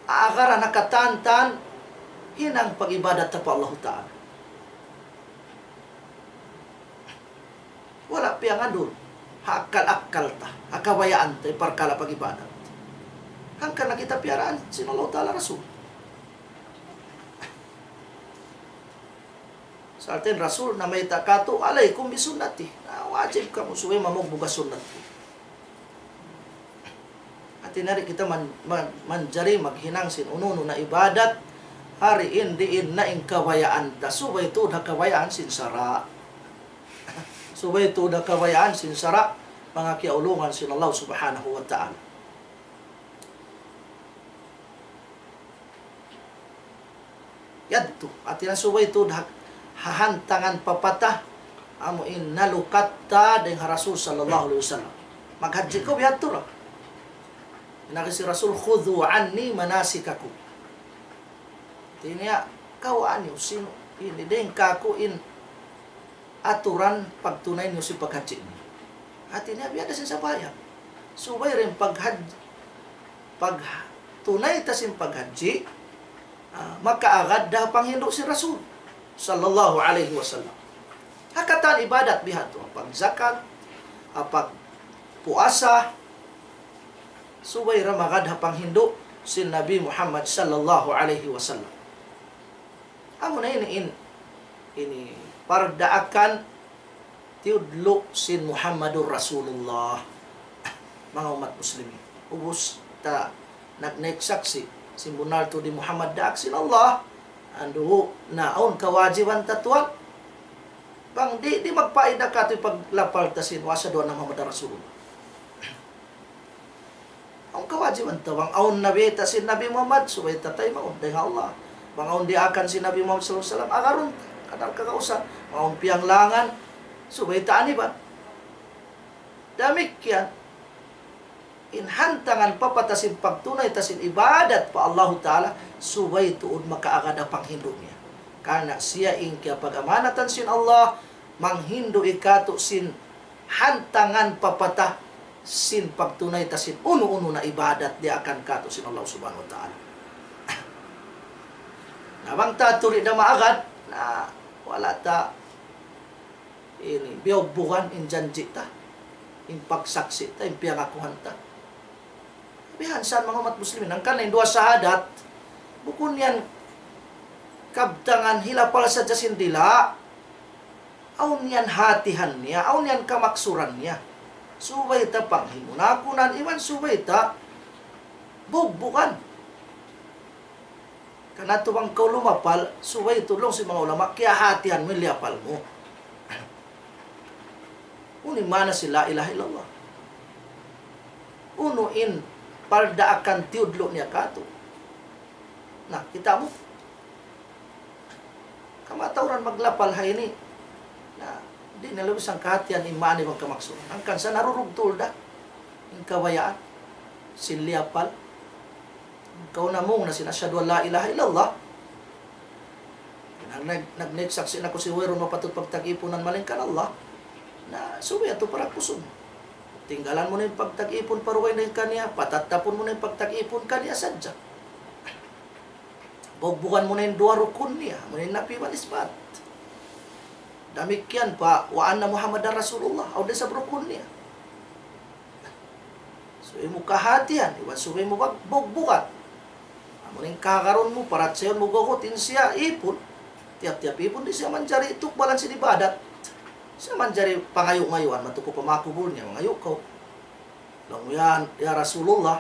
aagaran ha katantan, hinang pag-ibadat ta pa Allahu Ta'ala. Wala' piyangandul ha akkal-akkal ta, ha kabayaan ta, in parkala' pag-ibadat. Hangkan na kita piyaraan sin Allahu Ta'ala Rasul. Sarta' in Rasul namayta' katu', عليكم بسنتي. Na, wajib kamu subay mamugbug ha sunnat ku. Hati niya di' kita man-, man-, manjari maghinang sin unu-unu na ibadat, ha diin-diin na in kabayaan ta. Subay tuud ha kabayaan sin sara'. Subay tuud ha kabayaan sin sara', manga kiyaulungan sin Allah Subhanahu wa Ta'ala. Yadtu, hati niya subay tuud ha, ha hantangan papata, amu in nalukat ta dayn ha Rasul sallallahu alayhi wasallam. Maghajji kaw bihadtu ra. In agi sin Rasul, خذوا عني مناسككم. Hati niya, kawaa niyu sin, ini, dayn kāku' in aturan pagtunay niyu sin paghajji niyu. Hati niya, biya' da sin sambahayang. Subay da in paghaj-, pagtunay ta sin paghajji, ah, makaagad da ha panghindu' sin Rasul. sallallahu alayhi wasallam. Ha katan ibadat biya' hādtu, ha pagzakat, ha pagpuasa, subay da magad ha panghindu' sin Nabi Muhammad sallallahu alayhi wasallam. Amuna ini in, ini pardaakan tiyudlu' sin Muhammadur Rasulullah. Manga ummat muslimin, ubus ta nagnaik saksi' sin bunnal tuud hi Muhammad daak sin Allah, andu' na awn kawajiban ta tuwan. Bang di', di' magpaida katu' paglapal ta sin wa ashhadu anna Muhammadan Rasulullah. Awn kawajiban ta, bang awn nabi ta sin Nabi Muhammad, subay ta taymaun dayn ha Allah. Bang awn diyaakan sin Nabi Muhammad sallallahu alayhi wasallam, agarun ta, kadal kagausan. Bang awn piyanglangan, subay ta aniban. Damikkiyan, in hantangan papata sin pagtunay ta sin ibadat pa Allahu Ta'ala, subay tuud makaagad ha panghindu' niya. Karna' siya in kiyapag-amanatan sin Allah, manghindu' katu' sin hantangan papata sin pagtunay ta sin unu-unu na ibadat diyaakan katu' sin Allah Subhanahu wa Ta'ala. Na bang ta tuud di' da maagad, na wala' ta ini, biyugbugan in janji' ta, in pagsaksi' ta, in piyangakuhan ta. Biya' hān san manga ummat muslimin, hangkan in duwa shahadat, bukun yan kabtangan hilapal sadja sin dila', awn yan hātihan niya, awn yan kamaksuran niya. Subay ta panghimunakunan, iban subay ta bugbugan. Karna' tu bang kaw lumapal, subay tuud laung sin manga ulama, kiyahātihan mu in liyapal mu. Unu in maana sin la ilaha illallah? Unu in pardaakan tiyudlu' niya katu'? Na, kita' mu? Kamatauran maglapal ha ini. Na, di' na labi sang kahatihan in maana iban kamaksuran. Hangkan sa narurugtul da in kabayaan sin liyapal. Kaw namung na sin ashhadu an la ilaha illallah. Nag-, nag-, nagsaksi' na aku sin wayruun mapatut pagtag-ipunan malaingkan Allah. Na, subay yadtu parakusun. Tinggalan mu na in pagtag-ipun pa dugaing dayn kaniya, patattapun mu na in pagtag-ipun kaniya sadja. Bugbugan mu na in duwa rukun niya, amu in nafi iban isbat. Damikkiyan pa, wa anna Muhammadan Rasulullah, awn da isab rukun niya. Subay mu kahatihan, iban subay mu bag-, bugbugan. Amu in kakarun mu, parachayahun mu, gugutin siya ipun. Tiyap-tiyap ipun di' siya manjari tukbalan sin ibadat. Siya manjari pangayu'-ngayuan, matuku pa makubul niya, mangayu' kaw. Laung yan, "Ya Rasulullah,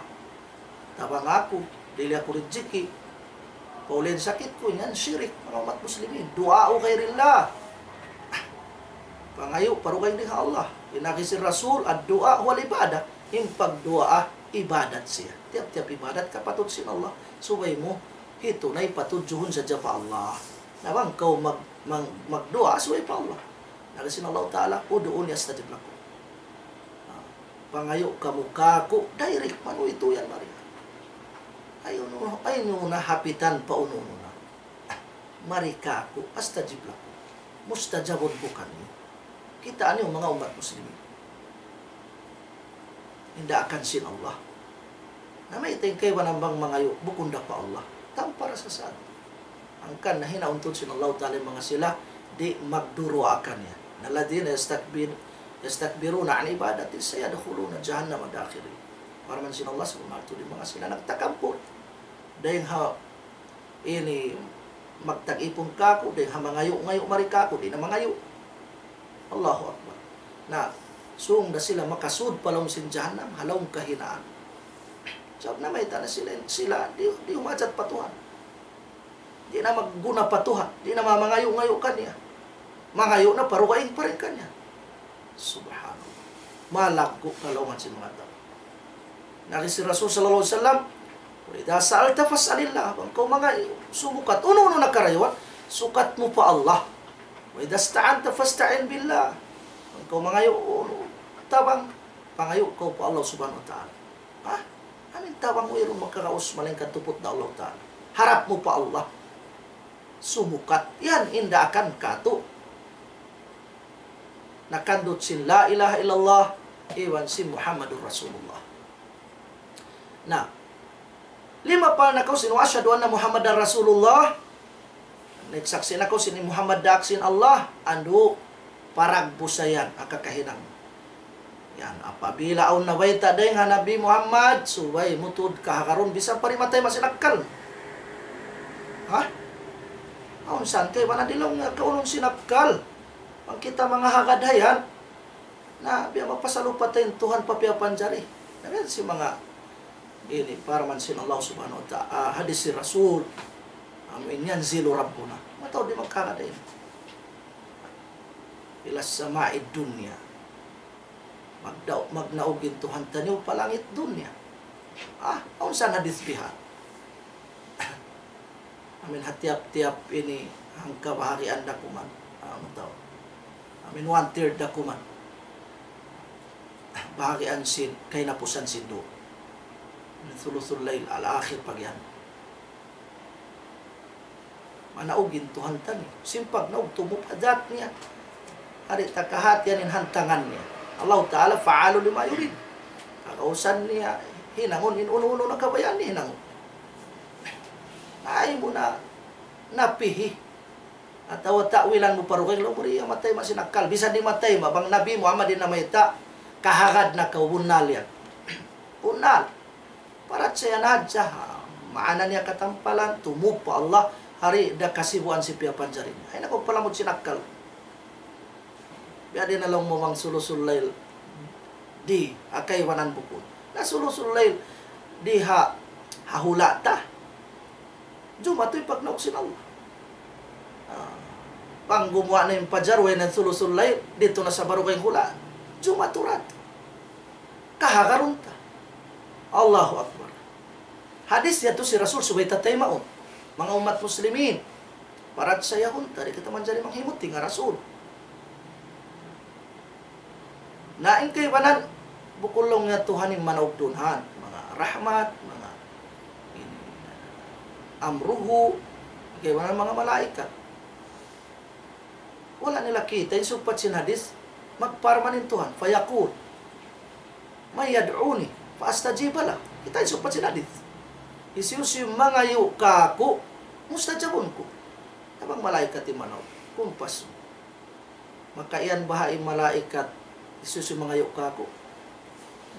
tabang aku, dihili aku rijiki, pauli' in sakit ku," yan shirik, manga ummat muslimin. Du'a'u ghairillah. Pangayu' pa dugaing dayn ha Allah. In agi sin Rasul, الدعاء هو العبادة. In pagduwaa, ibadat siya. Tiyap-tiyap ibadat kapatut sin Allah. Subay mu, hitunay patudjuhun sadja pa Allah. Na bang kaw mag-, mag-, magduwaa, subay pa Allah. Laung sin Allah Ta'ala, "ادعوني أستجب لكم." Ah, pangayu' kamu kāku', direct, manu itu yan mari. Ayaw niyu, ayaw niyu na hapitan pa unu-unu na. Mari kāku', أستجب لكم. Mustajabun ku kaniyu. Kita' niyu manga ummat muslimin. In daakan sin Allah. Na mayta' in kaibanan bang mangayu', bukun da pa Allah. Tanpa rasa sad. Hangkan na hinauntud sin Allah Ta'ala in manga sila, di' magduruwaa kaniya. الذين يستكبر-، يستكبرون عن عبادتي سيدخلون جهنم داخرين. Parman sin Allah subhanahu wa ta'ala, in manga sila nagtakabbur. Dayn ha ini magtag-ipun kāku', dayn ha mangayu'-ngayu' mari kāku', di' na mangayu'. Allahu Akbar. Na, sung da sila makasud pa lawm sin jahannam, ha lawm kahinaan. Sabab na mayta' na sila, sila di', di' humajat pa Tuhan. Di' na magguna pa Tuhan. Di' na ma-, mangayu'-ngayu' kaniya. Mangayu' na pa dugaing pa dayn kaniya. Subhanallah. Malaggu' kalawman sin manga tau. Laung sin Rasul sallallahu alayhi wasallam, وإذا سألت فاسأل الله. Bang kaw mangayu', sumukat. Unu-unu na karayawan, sukat mu pa Allah. وإذا استعنت فاستعن بالله. Bang kaw mangayu', unu, tabang, pangayu' kaw pa Allah subhanahu wa ta'ala. Ha? Amu in tabang wayruun makaraus malaingkan tuput da Allah Ta'ala. Harap mu pa Allah. Sumukat. Yan in daakan katu'. Nakandut sin la ilaha illallah, iban sin Muhammadur Rasulullah. Na, limapal na kaw sin wa ashhadu anna Muhammadan Rasulullah. Nagsaksi' na kaw sin Muhammad daak sin Allah, andu' paragbusayan, aka kahinang. Yan, apabila awn nabayta' dayn ha Nabi Muhammad, subay mu tuud kahagarun, bisan pa di' matay masin akkal. Ha? Awn san kay, mana di' laung niya kaunun sin akkal. Bang kita manga hagad hayan, na biya' mapasalupa ta in Tuhan pa piyapanjari. Na biya' sin manga ini, parman sin Allah Subhanahu wa Ta'ala, ah, hadis sin Rasul, amu in ينزل ربنا. Mataud di' magkakadain. إلى السماء الدنيا. Magdaw-, magnaug in Tuhan taniyu pa langit dunya. Ah, awn san hadis biha'. Amin ha tiyap-tiyap ini hangka baharian da kuman. Ah, mataud. Amin one third da kuman. Baharian sin, kahinapusan sin duun. Min thuluthul layl al-akhir pagiyan. Manaug in Tuhan taniyu. Sin pagnaug tumup ha dhat niya. Di' ta kahatihan in hantangan niya. Allah Ta'ala فعال لما يريد. Kagausan niya, hinangun in unu-unu na kabayaan niya hinangun. Ay mu na napihi. Atawa ta'wilan mu pa dugaing laung mu di' matay masin akkal. Bisan di' matay ma, bang Nabi Muhammad in namayta', kahagad na kaw, bunnal yan. Bunnal. Parachaya na hadja, ha, maana niya katampalan, tumup pa Allah, di' da kasibuan sin piyapanjari niya. Ay, naku, palamud sin akkal. Biya' diin na laung mu bang sulusul layl di ha kaibanan bukun. Na sulusul layl di ha, ha hula' ta. Jumatu in pagnaug sin Allah. Ah, bang gumuwa' na in pajar, way na in sulusul layl, didtu na sa barugaing hula'. Jumatu ra. Kahagarun ta. Allahu Akbar. Hadis yadtu sin Rasul subay ta taymaun. Manga ummat muslimin, parachayahun ta, di' kita manjari manghimuting ha Rasul. Na in kaibanan, bukun laung niya Tuhan in manaug duun han. Manga rahmat, manga ini, amruhu, kaibanan manga malaikat. Wala' nila kita' in sugpat sin hadis, magparman in Tuhan, فيقول من يدعوني فأستجيب له. Kita' in sugpat sin hadis. Hisiyu-siyu mangayu' kāku', mustajabun ku. Na bang malaikat in manaug, kumpas. Maka iyan baha' in malaikat, hisiyu-siyu mangayu' kāku'.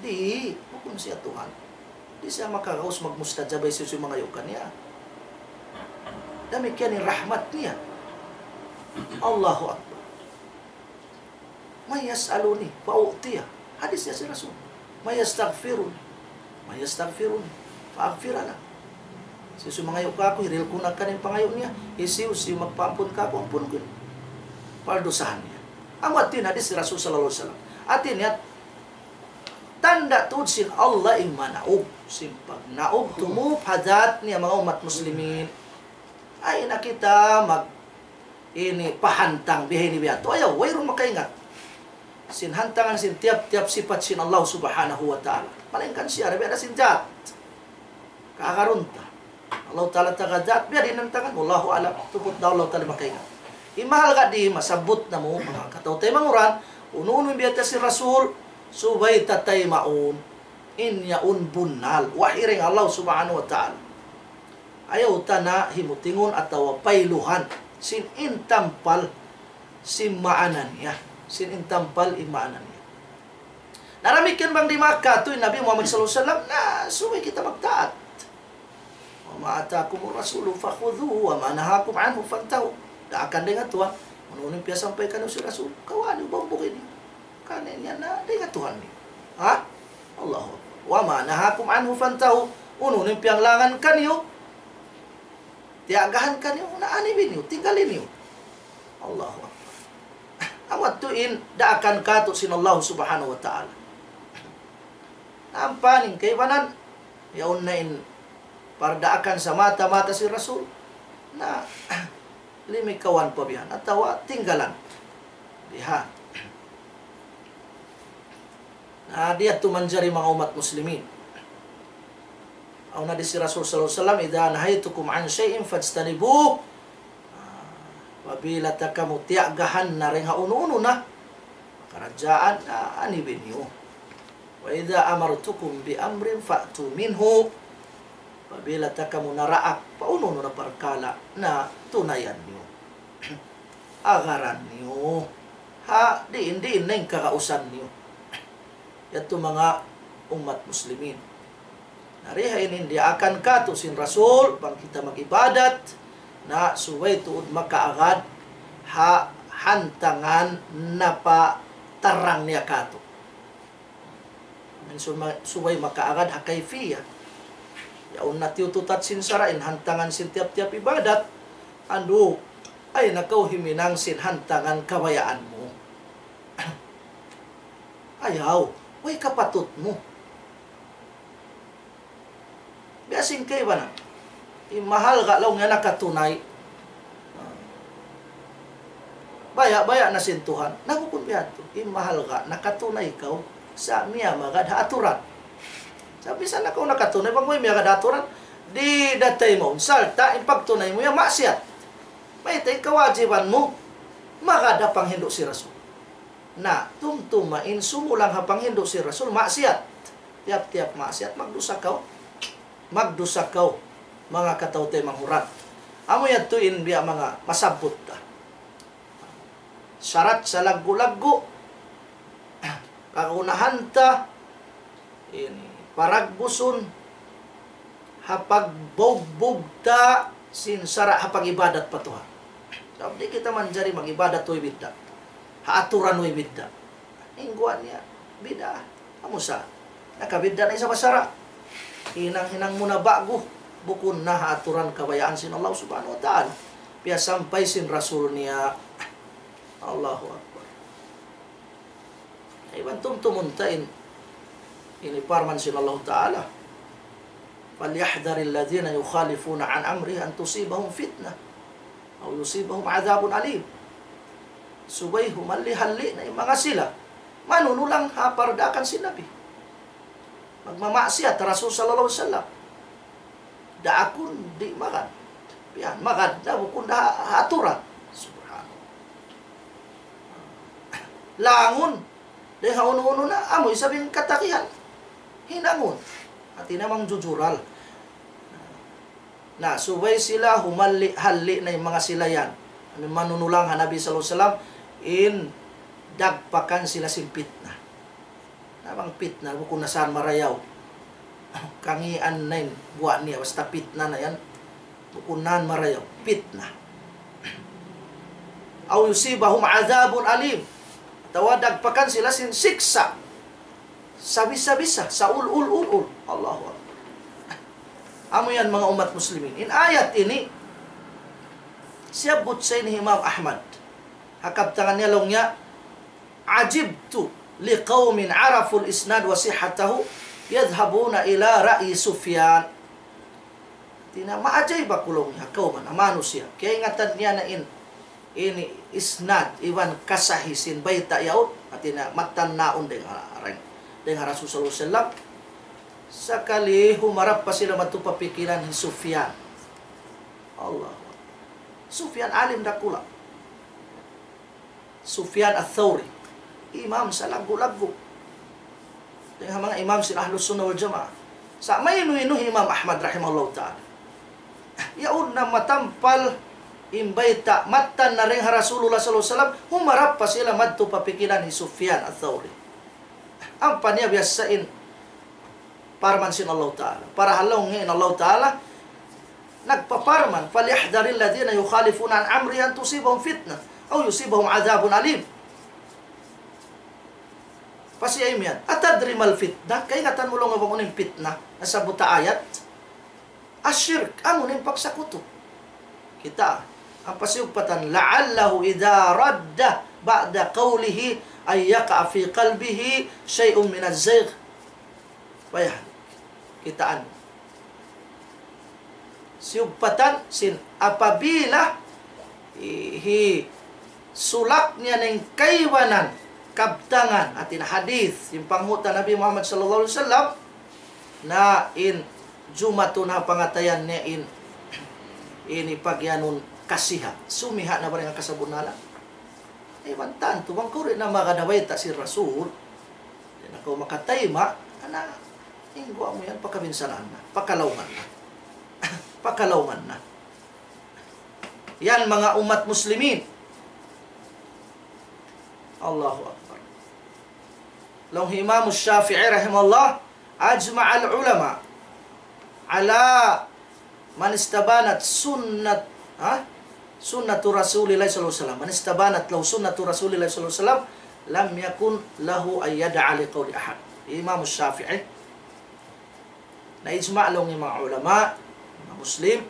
Di', bukun siya Tuhan. Di' siya makagaus magmustajab hisiyu-siyu mangayu' kaniya. Damikkiyan in rahmat niya. Allahu Akbar. من يسألني فأعطيه. Hadis yan sin Rasul. من يستغفرني، من يستغفرني فأغفر له. Hisiyu-siyu mangayu' kāku', hirihil ku na kaniya in pangayu' niya. Hisiyu-siyu magpaampun kāku', ampun ku in pardusahan niya. Amu yadtu in hadis sin Rasul sallallahu alayhi wasallam. Hati niya, tanda' tuud sin Allah in manaug. Sin pagnaug tumup ha dhat niya, manga ummat muslimin. Ay na kita mag ini pahantang biha ini biha' tu. Ayaw, wayruun makaingat sin hantangan sin tiyap-tiyap sipat sin Allah Subhanahu wa Ta'ala. Malaingkan siya, biya' da sin dhat. Kahagarun ta. Allah Ta'ala taga dhat, biya' diin in hantangan. Wallahu a'lam. Tuput da Allah Ta'ala makaingat. In mahalga' di' masabbut namu', manga kataw-taymanghuran, unu-unu in biyayta' sin Rasul, subay ta taymaun. In yaun bunnal, wahi dayn ha Allah Subhanahu wa Ta'ala. Ayaw ta na himutingun atawa pailuhan sin in tampal sin maana niya. Sin in tampal in maana niya. Na damikkiyan bang di' makatu' in Nabi Muhammad sallallahu alayhi wasallam, na subay kita magtaat. وما آتاكم الرسول فخذوه وما نهاكم عنه فانتهوا. Daakan dayn ha Tuhan. Unu-unu in piyasampay kaniyu sin Rasul, kawaa niyu, bambugin niyu. Kaniya na dayn ha Tuhan niyu. Ha? Allahu Akbar. وما نهاكم عنه فانتهوا. Unu-unu in piyanglangan kaniyu, tiyagahan kaniyu, na anibin niyu, tinggalin niyu. Allahu Akbar. Amu yadtu in daakan katu' sin Allah Subhanahu wa Ta'ala. Ampa in kaibanan, yaun na in pardaakan sa mata-mata sin Rasul, na limikawan pa bihan, atawa tinggalan. Biha'. Na, di' yadtu manjari manga ummat muslimin. Awn hadis sin Rasul sallallahu alayhi wasallam, إذا نهيتكم عن شيء فاجتنبوه. Ah, apabila ta kamu tiyagahan na dayn ha unu-unu na karadjaan, ah, anibin niyu. وإذا أمرتكم بأمر فأتوا منه. Apabila ta kamu naraak, pa unu-unu na parkala' na tunayan niyu. Agaran niyu. Ha, diin-diin na in kagausan niyu. Yadtu manga ummat muslimin. Na di ha ini in diyaakan katu' sin Rasul, bang kita mag-ibadat, na subay tuud makaagad ha hantangan napatarang niya katu'. Amin suma-, subay makaagad ha kayfiyah. Yaun na tiyututat sin sara' in hantangan sin tiyap-tiyap ibadat. Andu', ay na kaw himinang sin hantangan kabayaan mu. Ayaw, way kapatut mu. Biya' sin kaibanan. In mahalga' laung niya nakatunay. Baya'-baya' na sin Tuhan. Na bukun biya' hādtu. In mahalga' nakatunay kaw sa' miyamagad ha aturan. Sa' bisan na kaw nakatunay, bang way miyagad ha aturan, di' da taymaun. Sarta' in pagtunay mu yan maksiyat. Mayta' in kawajiban mu, magad ha panghindu' sin Rasul. Na, tumtuma in sumulang ha panghindu' sin Rasul, maksiyat. Tiyap-tiyap maksiyat, magdusa kaw. Magdusa kaw, manga kataw-taymanghuran. Amu yadtu in biya' manga masabbut ta. Sarat salaggu'-laggu', kagunahan ta, ini, paragbusun, ha pagbugbug ta sin sara' ha pag-ibadat pa Tuhan. Sabab di' kita manjari mag-ibadat way bidda'. Ha aturan way bidda'. In guwa' niya, bidda'. Amu sa, nakabidda' na isab ha sara'. Hinang-hinang mu na ba'gu, bukun na ha aturan kabayaan sin Allah Subhanahu wa Ta'ala. Piyasampay sin Rasul niya. Allahu Akbar. Iban tumtumun ta in, ini parman sin Allah Ta'ala. فليحذر الذين يخالفون عن أمره أن تصيبهم فتنة أو يصيبهم عذاب أليم. Subay humalli-halli na in manga sila manunulang ha pardaakan sin Nabi. Magmamaksiyat Rasul sallallahu alayhi wasallam. Daakun di' magad. Yan, magad na bukun da ha aturan. Subhanallah. Langun. Dayn ha unu-unu na, amu isab in katakihan. Hinangun. Hati na mangjujural. Na, subay sila humalli-halli na in manga sila yan. Amu in manunulang ha Nabi sallallahu alayhi wasallam, in dagpakan sila sin pitna. Na bang pitna, bukun na saan marayaw. Kangian na in buwa' niya, basta pitna na yan. Bukun na marayaw. Pitna. أو يصيبهم عذاب أليم. Atawa dagpakan sila sin siksa'. Sabisa-bisa, saul-ul-ul-ul. Allahu Akbar. Amu yan manga ummat muslimin. In ayat ini, siyabbut sa ini Imam Ahmad. Ha kabtangan niya laung niya, عجبت لقوم عرفوا الإسناد وصحته يذهبون إلى رأي سفيان. Hati niya, maajaib aku laung niya, kawman, ha manusiya'. Kaingatan niya na in, ini isnad, iban kasahi sin bayta' yaun. Hati niya, mattan naun dayn ha, dayn ha Rasul sallallahu alayhi wasallam. Sakali humarap pa sila madtu pa pikilan hi Sufyan. Allahu Akbar. Sufyan alim dakula'. Sufyan Ath-Thawri. Imam salaggu'-laggu'. Dayn ha manga imam sin Ahlus Sunnah wal Jamaah. Sa' mainu-inu hi Imam Ahmad rahimahullahu ta'ala. Yaun na matampal in bayta' mattan na dayn ha Rasulullah sallallahu alayhi wasallam, humarap pa sila madtu pa pikilan hi Sufyan Ath-Thawri. Ampa niya biyasa in parman sin Allah Ta'ala. Parahal laung in Allah Ta'ala nagpaparman, فليحذر الذين يخالفون عن أمره أن تصيبهم فتنة أو يصيبهم عذاب أليم. Pasiya imiyan, أتدري ما الفتنة؟ Kaingatan mu laung bang unu in pitna? Nasabbut ha ayat. الشرك, amu in pagsakutu. Kita', ampa siyugpatan, لعله إذا رد بعد قوله أن يقع في قلبه شيء من الزيغ فيهلك. Kitaan. Siyugpatan sin apabila hi-, hisulak niya na in kaibanan, kabtangan, hati niya hadith, in panghu' ta Nabi Muhammad sallallahu alayhi wasallam, na in jumatun ha pangatayan niya in, ini pagiyanun kasiha. Sumiha na ba dayn ha kasabunnalan? Iban tantu, bang kaw di' na magad ha bayta' sin Rasul, di' na kaw makatayma', ana, in guwa' mu yan, pakabinsanaan na, pakalaungan na. Pakalaungan na. Yan, manga ummat muslimin. Allahu Akbar. Laung hi Imam Shafi'i rahimahullah, أجمع العلماء على من استبانت سنة، ha? سنة رسول الله صلى الله عليه وسلم. من استبانت له سنة رسول الله صلى الله عليه وسلم لم يكن له أن يدع لقول أحد. Imam Shafi'i, na ijma' laung in manga ulama, manga Muslim,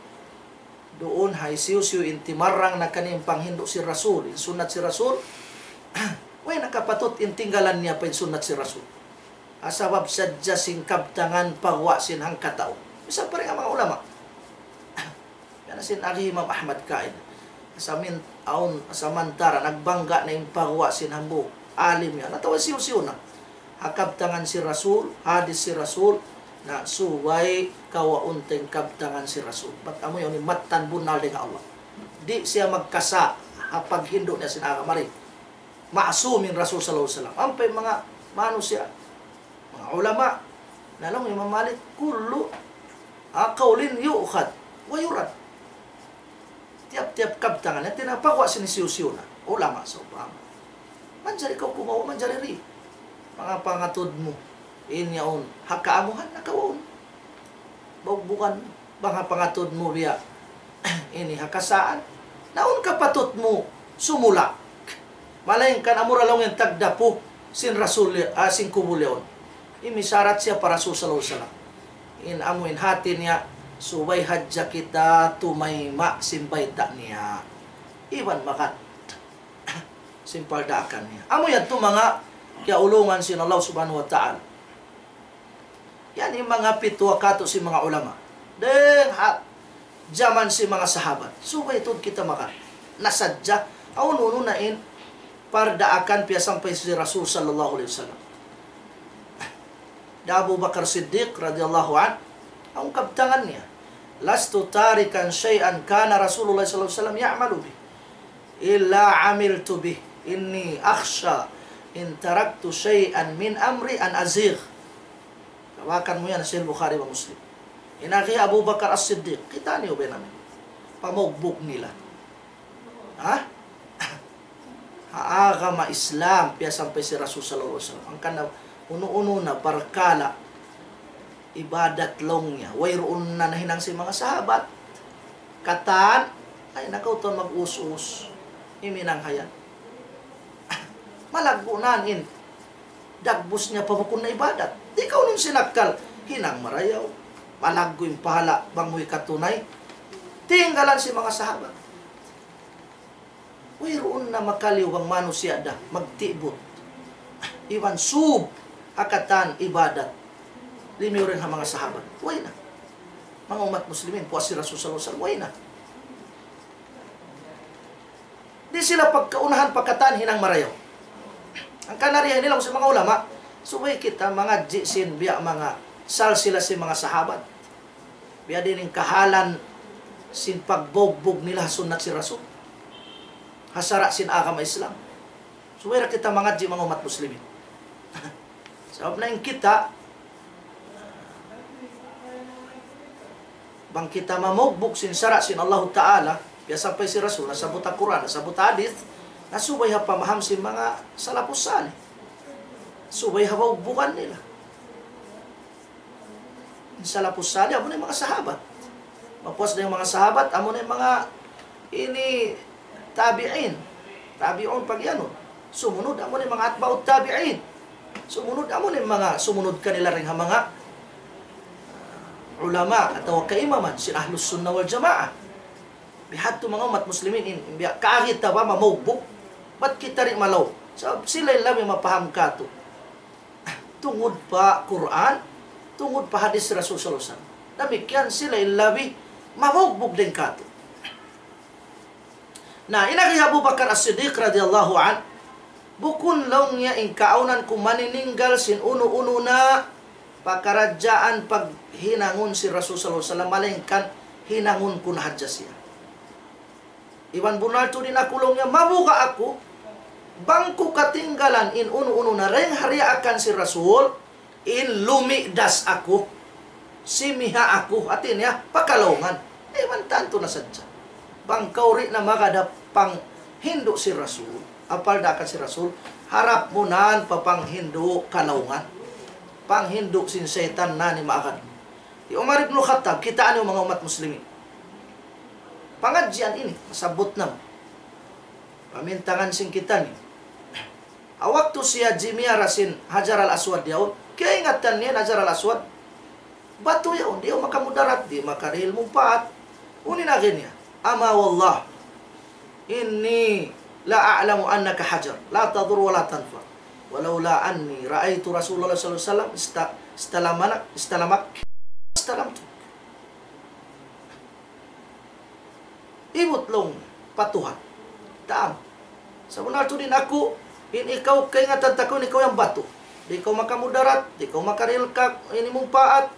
duun ha hisiyu-siyu in timarrang na kaniya in panghindu' sin Rasul, in sunnat sin Rasul, way na kapatut in tinggalan niya pa in sunnat sin Rasul. Ha sabab sadja sin kabtangan pa guwa' sin hangkatau. Misan pa dayn ha manga ulama. Yan na sin agi Imam Ahmad kaina. Samin awn samantara' nagbangga' na in pa guwa' sin hambuuk alim yan. Atawa hisiyu-siyu na. Ha kabtangan sin Rasul, hadis sin Rasul, na subay kawaun ta in kabtangan sin Rasul. Bat amu yan in mattan bunnal dayn ha Allah. Di' siya magkasa' ha paghindu' niya sin agama ini. Ma'sum in Rasul sallallahu alayhi wasallam. Ampa in manga manusiya', manga ulama, na laung Imam Malik, كل قول يؤخذ ويرد. Tiyap-tiyap kabtangan, hati niya pa guwa' sin hisiyu-siyu na. Ulama sawpama. Manjari kaw kumawa', manjari di'. Manga pangatud mu. In yaun, ha kaamuhan na kawaun. Bawg bukan, bang ha pangatud mu biya' ini ha kasaan. Na awn kapatut mu sumulak. Malaingkan amura laung in tagdapu sin Rasul, ah, sin kubul yaun. Imisarat siya pa Rasul sallallahu alayhi wasallam. In amu in hati niya, subay hadja kita tumayma' sin bayta' niya. Iban makat sin pardaakan niya. Amu yadtu manga kiyaulungan sin Allah Subhanahu wa Ta'ala. Yan in manga pitwa katu' sin manga ulama. Dayn ha jaman sin manga sahabat. Subay tuud kita maka nasadja. Awn unu na in pardaakan piyasampay sin Rasul sallallahu alayhi wasallam. Da Abu Bakar Siddiq radiyallahu anhu, awn kabtangan niya, لست تاركا شيئا كان رسول الله صلى الله عليه وسلم يعمل به إلا عملت به إني أخشى إن تركت شيئا من أمري أن أزيغ. Tawakan mu yan, Sahih Bukhari wa Muslim. In agi Abu Bakar As-Siddiq, kita' niyu ba naman? Pamugbug nila. Ha? Ha agama Islam, piyasampay sin Rasul sallallahu alayhi wasallam. Hangkan na unu-unu na parkala' ibadat laung niya. Wayruun na nahinang sin manga sahabat. Katan, ay, na kaw tuud mag-us-us. Himinang hayan. Malaggu' na in dagbus niya pa bukun na ibadat. Di' kaw nun sinakkal, hinang marayaw. Malaggu' in pahala' bang mu hikatunay. Tinggalan sin manga sahabat. Wayruun na makaliyu bang manusiya' da magtibut iban sūb ha katan ibadat limiyu dayn ha manga sahabat. Way na. Manga ummat muslimin, puas sin Rasul sallallahu alayhi wasallam, way na. Di' sila pagkaunahan pa katan hinang marayaw. Hangkan na riya ini laung sin manga ulama, subay kita mangadji' sin biya' manga salsila sin manga sahabat. Biya' diin in kahalan sin pagbugbug nila ha sunnat sin Rasul, ha sara' sin agama Islam. Subay da kita mangadji' manga ummat muslimin. Sabab na in kita, bang kita mamugbug sin sara' sin Allahu Ta'ala, piyasampay sin Rasul, nasabbut ha Qur'an, nasabbut ha hadith, na subay ha pamaham sin manga salafus salih. Subay ha bawgbugan nila. In salafus salih, amu na in manga sahabat. Mapuas na in manga sahabat, amu na in manga ini tabi'in. Tabi'un pag-iyanun. Sumunud, amu na in manga atba'ut tabi'in. Sumunud, amu na in manga sumunud kanila dayn ha manga, ah, ulama atawa kaimaman sin Ahlus Sunnah wal Jamaah. Bihadtu manga ummat muslimin in, biya' kaagi ta ba mamugbug. Bat kita di' malaw? Sabab sila in labi mapaham katu'. Tungud pa Qur'an, tungud pa hadis Rasul sallallahu alayhi wasallam. Damikkiyan sila in labi mabugbug dayn katu'. Na, in agi Abu Bakar As-Siddiq radiyallahu anhu, bukun laung niya in kaawnan ku manininggal sin unu-unu na pakaradjaan paghinangun sin Rasul sallallahu alayhi wasallam, malaingkan hinangun ku na hadja siya. Iban bunnal tuud in aku laung niya, mabuga' aku, bang ku katinggalan in unu-unu na dayn ha diyaakan sin Rasul, in lumidas aku, simiha' aku, hati niya, pakalaungan. Iban tantu na sadja. Bang kaw di' na magad ha panghindu' sin Rasul, apabila daakun sin Rasul, harap mu na pa panghindu' kalaungan. Panghindu' sin saytan na in maagad. Hi Umar ibn Khattab, kitaa niyu manga ummat muslimin. Pangadjian ini, masabbut namu'. Pamintangan sin kitaniyu. Ha waktu siya jimiyara sin Hajar al-Aswad yaun, kaingatan niya in Hajar al-Aswad, batu yaun, di' makamudarat, di' makarihil mumpaat. Unu in agi niya? أما والله إني لأعلم أنك حجر لا تضر ولا تنفع ولولا أني رأيت رسول الله صلى الله عليه وسلم است-، استلمك، استلمك، استلمتك. Ibut laung pa Tuhan. Taam. Sabunnal tuud in aku, in ikaw kaingatan ta kaw in ikaw yan batu. Di' kaw makamudarat, di' kaw makarihil ka ini mumpaat.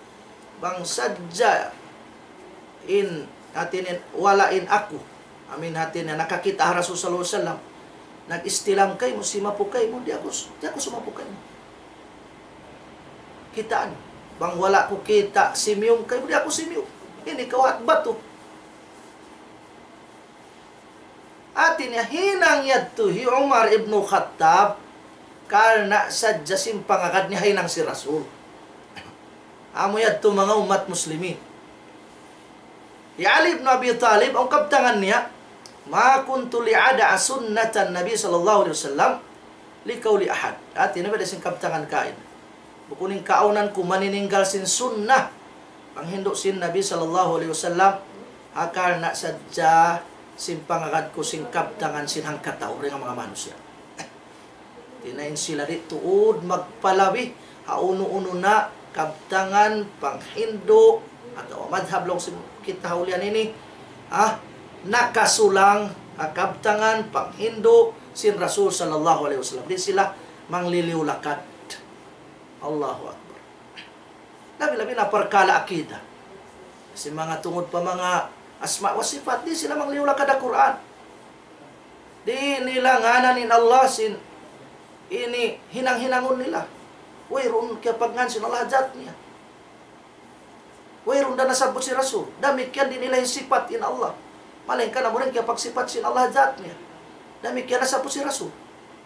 Bang sadja in hati niya wala' in aku. Amin hati niya nakakita' ha Rasul sallallahu alayhi wasallam. Nag-istilam kaymu, simapu kaymu, di' aku, di' aku sumapu kaymu. Kitaa niyu. Bang wala' ku kita' simiyum kaymu, di' aku simiyum. Ini kaw hat batu. Hati niya hinang yadtu hi Umar ibn Khattab, karna' sadja sin pangagad niya ha hinang sin Rasul. Amu yadtu manga ummat muslimin. Hi Ali ibn Abi Talib, awn kabtangan niya, ما كنت لأدع سنة النبي صلى الله عليه وسلم لقول أحد. Hati niya, beda sin kabtangan kaina. Bukun in kaawnan ku manininggal sin sunnah, panghindu' sin Nabi sallallahu alayhi wasallam, ha karna' sadja sin pangagad ku sin kabtangan sin hangkatau dayn ha manga manusiya'. Di' na in sila di' tuud magpalabi ha unu-unu na kabtangan panghindu' atawa madhab laung sin kita ha ulihan ini, ha, nakasulang ha kabtangan panghindu' sin Rasul sallallahu alayhi wasallam. Di' sila mangliliyu lakad. Allahu Akbar. Labi-labi na parkala' akida. Sin manga tungud pa manga asma wa sifat, di' sila mangliyulakad ha Qur'an. Di' nila ngānan in Allah sin ini hinang-hinangun nila. Wayruun kiyapagngān sin Allah ha jat niya. Wayruun da nasabbut sin Rasul. Damikkiyan di' nila in sipat in Allah. Malayngkan amu in kiyapagsipat sin Allah ha jat niya. Damikkiyan nasabbut sin Rasul.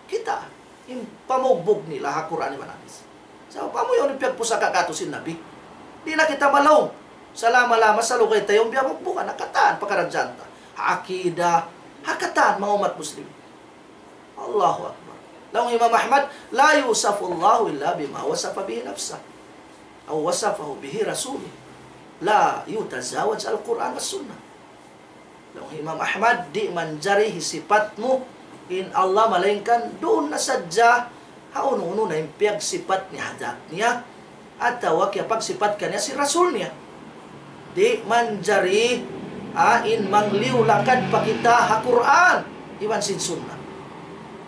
Kita', in pamugbug nila ha Qur'an iban hadith. Sabab amu yaun in piyagpusaka katu' sin Nabi. Di' na kita malaung. Salama-lama sa lugay ta yaun biya' mugbugan, ha katan pakaradjaan ta. Ha akida, ha katan manga ummat muslim. Allahu Akbar. Laung Imam Ahmad, لا يوصف الله إلا بما وصف به نفسه أو وصفه به رسوله. لا يتجاوز القرآن والسنة. Laung Imam Ahmad, di' manjari hisipat mu in Allah malayngkan duun na sadja ha unu-unu na in piyagsipat niya ha jat niya, atawa kiyapagsipat kaniya sin Rasul niya. Di' manjari, ah, in mangliyulakad pa kita ha Qur'an iban sin Sunnah.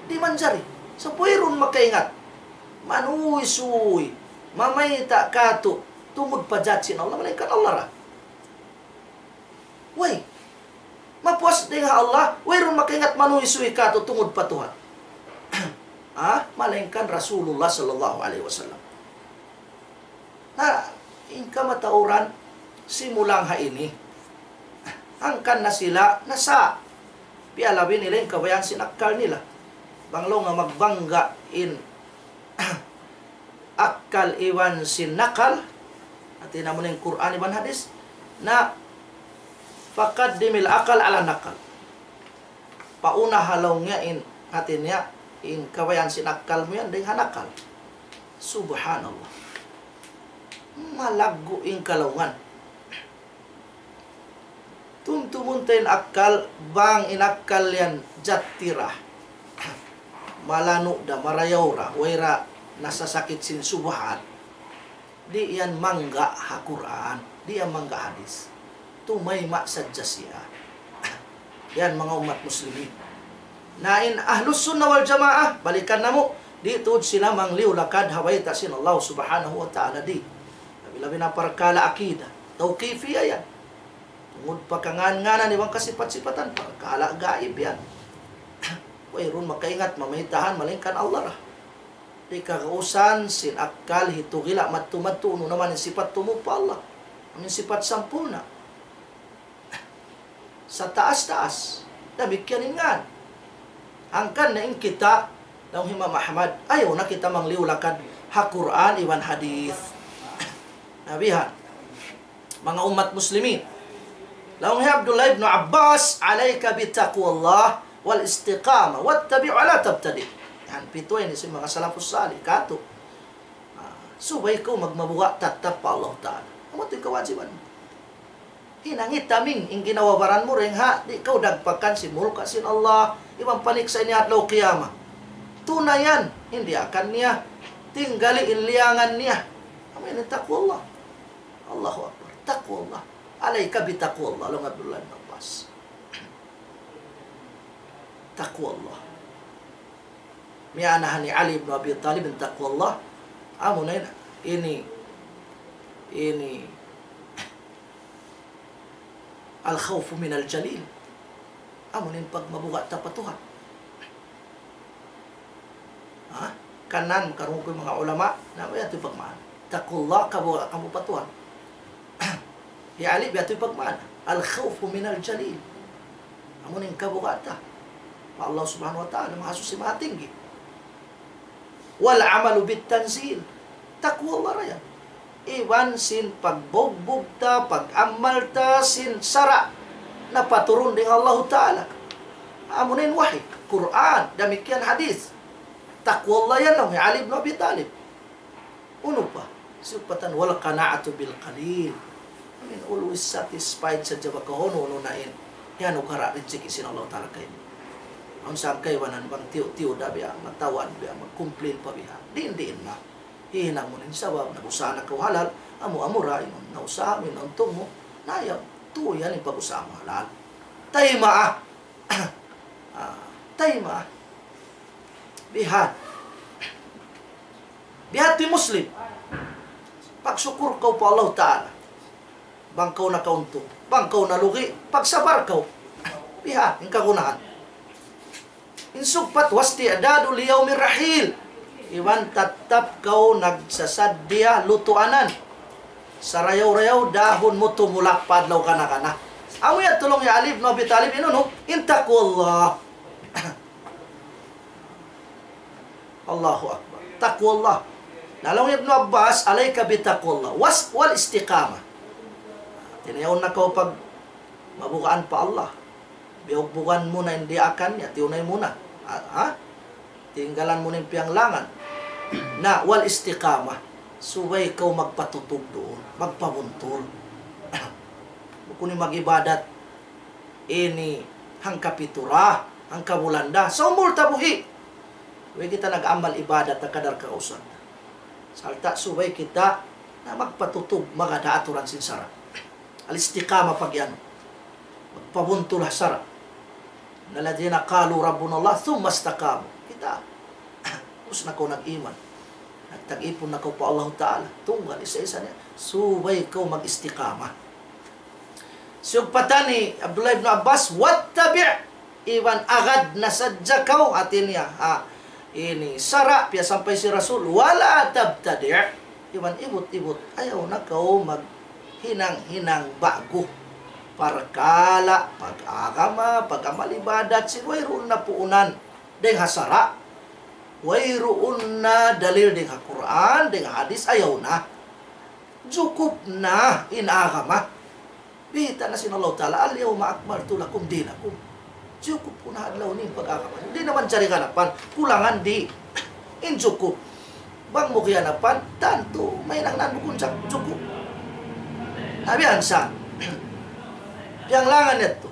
Di' manjari. Sa' wayruun makaingat. Manuysuy. Mamayta' katu'. Tungud pa jat sin Allah, malayngkan Allah ra. Way, mapuas dayn ha Allah, wayruun makaingat manuysuy katu' tungud pa Tuhan. Ah, malayngkan Rasulullah sallallahu alayhi wasallam. Na, in kamatauran, simulang ha ini. Hangkan na sila, nasa, piyalabi nila in kabayaan sin akkal nila. Bang laung nga magbangga in akkal iban sin nakal, hati niya amu in Qur'an iban hadith, na فقدم العقل على النقل. Paunaha laung niya in, hati niya, in kabayaan sin akkal mu yan dayn ha nakal. Subhanallah. Malaggu' in kalaungan. Tumtumun ta in akkal, bang in akkal yan jatti ra. Malanu' da, marayaw ra, way ra nasasakit sin subhat. Di' yan mangga' ha Qur'an, di' yan mangga' hadith. Tumayma' sadja siya. Yan manga ummat muslimin. Na in Ahlus Sunnah wal Jamaah, balikan namu', di' tuud sila mangliyulakad ha bayta' sin Allah Subhanahu wa Ta'ala di'. Labi-labi na parkala' akida. Tawqifiyya yan. Tungud pa kangān-ngānan iban kasipat-sipatan, parkala' gaib yan. Wayruun makaingat mamaytahan, malayngkan Allah ra. Di' kagausan sin akkal hitugila' madtu-madtu, unu na man in sipat tumud pa Allah. Amu in sipat sampurna'. sataas-taas. Damikkiyan in ngan. Hangkan na in kita, laung hi Imam Ahmad, ayaw na kita mangliyu-lakad ha Qur'an iban hadith. Na bihan, manga ummat muslimin. Laung hi Abdullah ibn Abbas, عليك بتقوى الله والاستقامة واتبع ولا تبتدع. Yan, pitu ini sin manga salafus salih, katu'. Ah, subay kaw magmabuga' tattap pa Allah Ta'ala. Amu yadtu in kawajiban mu. Hinangi taming in ginawa-baran mu dayn ha, di' kaw dagpakan sin murka sin Allah, iban paniksa' niya adlaw qiyamah. Tunayan in diyaak niya, tinggali in liyangan niya. Amu yan in taqwa Allah. Allahu Akbar. Taqwa Allah. عليك بتقوى الله, laung Abdullah ibn Abbas. Taqwa Allah. Miyanahan hi Ali ibn Abi Talib in taqwa Allah. Amu na in, ini, ini, الخوف من الجليل. Amu na in pagmabuga' ta pa Tuhan. Ha? Kanan, karungug ku in manga ulama, na, amu yadtu in pagmaana. اتقوا الله, kabuga' kamu pa Tuhan. Hi Ali, biya' yadtu in pagmaana. الخوف من الجليل. Amu na in kabuga' ta pa Allah Subhanahu wa Ta'ala, Mahasuchi, Mahatinggi. والعمل بالتنزيل. Taqwa Allah ra yan. Iban sin pagbugbug ta, pag-amal ta, sin sara' na paturun dayn ha Allahu Ta'ala. Amu na in wahi, Qur'an, damikkiyan hadith. Taqwa Allah yan, laung hi Ali ibn Abi Talib. Unu pa? Siyugpatan, والقناعة بالقليل. I mean, always satisfied sadja ba kaw unu-unu na in iyanugara', rijiki' sin Allah Ta'ala kaymu. Awn sa kaibanan bang tiyu'-tiyu' da biya', matawad biya', mag-complain pa biya'. Diin-diin na. Hihinang mu na in sabab, nag-usaha na kaw halal, amu-amu ra in nausaha mu, in untung mu, na yan, tuyan in pag-usaha mu halal. Tayma'a. Ah, tayma'a. Bihan. Bihan ti Muslim. Pagsukur kaw pa Allah Ta'ala. Bang kaw nakauntung, bang kaw nalugi', pagsabar kaw. Bihan, in kagunahan. In sugpat, واستعداد ليوم الرحيل. Iban tattap kaw nagsasaddiya lutuanan. Sarayaw-rayaw dahun mu tumulak pa adlaw kana-kana. Amu yadtu, laung hi Ali ibn Abi Talib, in unu, in taqwa Allah. Allahu Akbar. Taqwa Allah. Na laung Ibnu Abbas, عليك بتقوى الله. Was-, والاستقامة. Tinayaun na kaw pagmabugaan pa Allah. Biyugbugan mu na in diyaakan niya, tiyunay mu na. Ha? Ha? Tinggalan mu na in piyanglangan. Na, والاستقامة. Subay kaw magpatutug duun, magpabuntul. Bukun in mag-ibadat ini hangkapitu ra, hangkabulan da, sa' umul ta buhi'. Way kita nag-amal ibadat ha kadar kausan. Sarta' subay kita na magpatutug, magad ha aturan sin sara'. Al-istiqamah pag-iyanun. Magpabuntul ha sara'. الذين قالوا ربنا الله ثم استقاموا. Kita. Ubus na kaw nag-iman. Nagtag-ipun na kaw pa Allah Ta'ala. Tunggal isa-isa niya. Subay kaw mag-istiqamah. Siyugpatan hi Abdullah ibn Abbas, واتبع, iban agad na sadja kaw, hati niya, ha, ini sara', piyasampay sin Rasul, ولا تبتدع, iban ibut-ibut, ayaw na kaw maghinang-hinang ba'gu. Parkala', pag-agama, pag-amal ibadat, sin wayruun na puunan, dayn ha sara', wayruun na dalil dayn ha Qur'an, dayn ha hadith, ayaw na. Jukup na in agama. Biyayta' na sin Allah Ta'ala, اليوم أكملت لكم دينكم. Jukup ku na adlaw ini in pag-agama. Di' na manjari ganapan, kulangan di'. In jukup. Bang mu giyanapan, tantu, mahinang na bukun sa jukup. Nabi Hansa. Piyanglangan yadtu.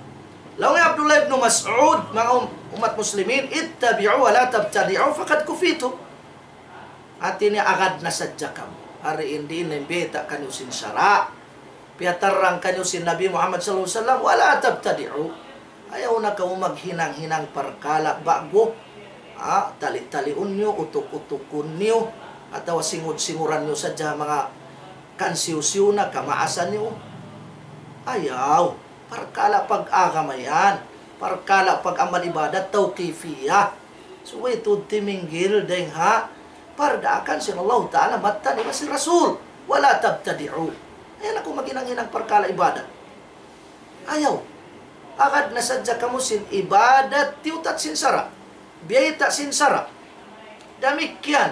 Laung hi Abdullah ibn Mas'ud, manga um-, ummat muslimin, اتبعوا ولا تبتدعوا فقد كفيتم. Hati niya agad na sadja kamu. Hari ini in biyayta' kaniyu sin sara'. Piyatarrang kaniyu sin Nabi Muhammad sallallahu alayhi wasallam, ولا تبتدعوا. Ayaw na kamu maghinang-hinang parkala' ba'gu. Ha, tali-taliun niyu, utuk-utukun niyu, atawa singud-singuran niyu sadja manga kansiyu-siyu na kamaasan niyu. Ayaw. Parkala' pag-agama yan. Parkala' pag-amal ibadat, tawqifiyah. Subay tuud timinggil dayn ha pardaakan sin Allah Ta'ala, mattan iban sin Rasul. ولا تبتدعوا. Ayaw na kamu maghinang-hinang parkala' ibadat. Ayaw. Agad na sadja kamu sin ibadat tiyutat sin sara'. Biyayta' sin sara'. Damikkiyan,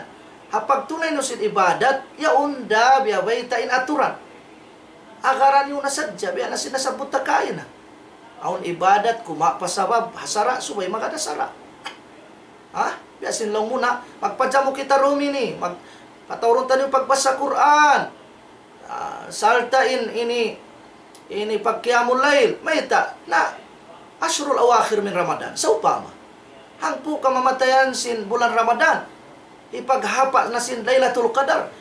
ha pagtunay niyu sin ibadat, yaun da biyabayta' in aturan. Agaran niyu na sadja, biya' na sin nasabbut ta kaina. Awn ibadat, kumawa' pa sabab ha sara', subay magad ha sara'. Ha? Biya' sin laung mu na, magpajamu kita dum ini, mag-, pataurun taniyu pagbasa Qur'an. Ah, sarta' in, ini, ini pagqiyamul layl, mayta', na, ashrul awakhir min Ramadan, sawpama. Hangpu' kamamatayan sin bulan Ramadan, hipaghapa' na sin Laylatul Qadar.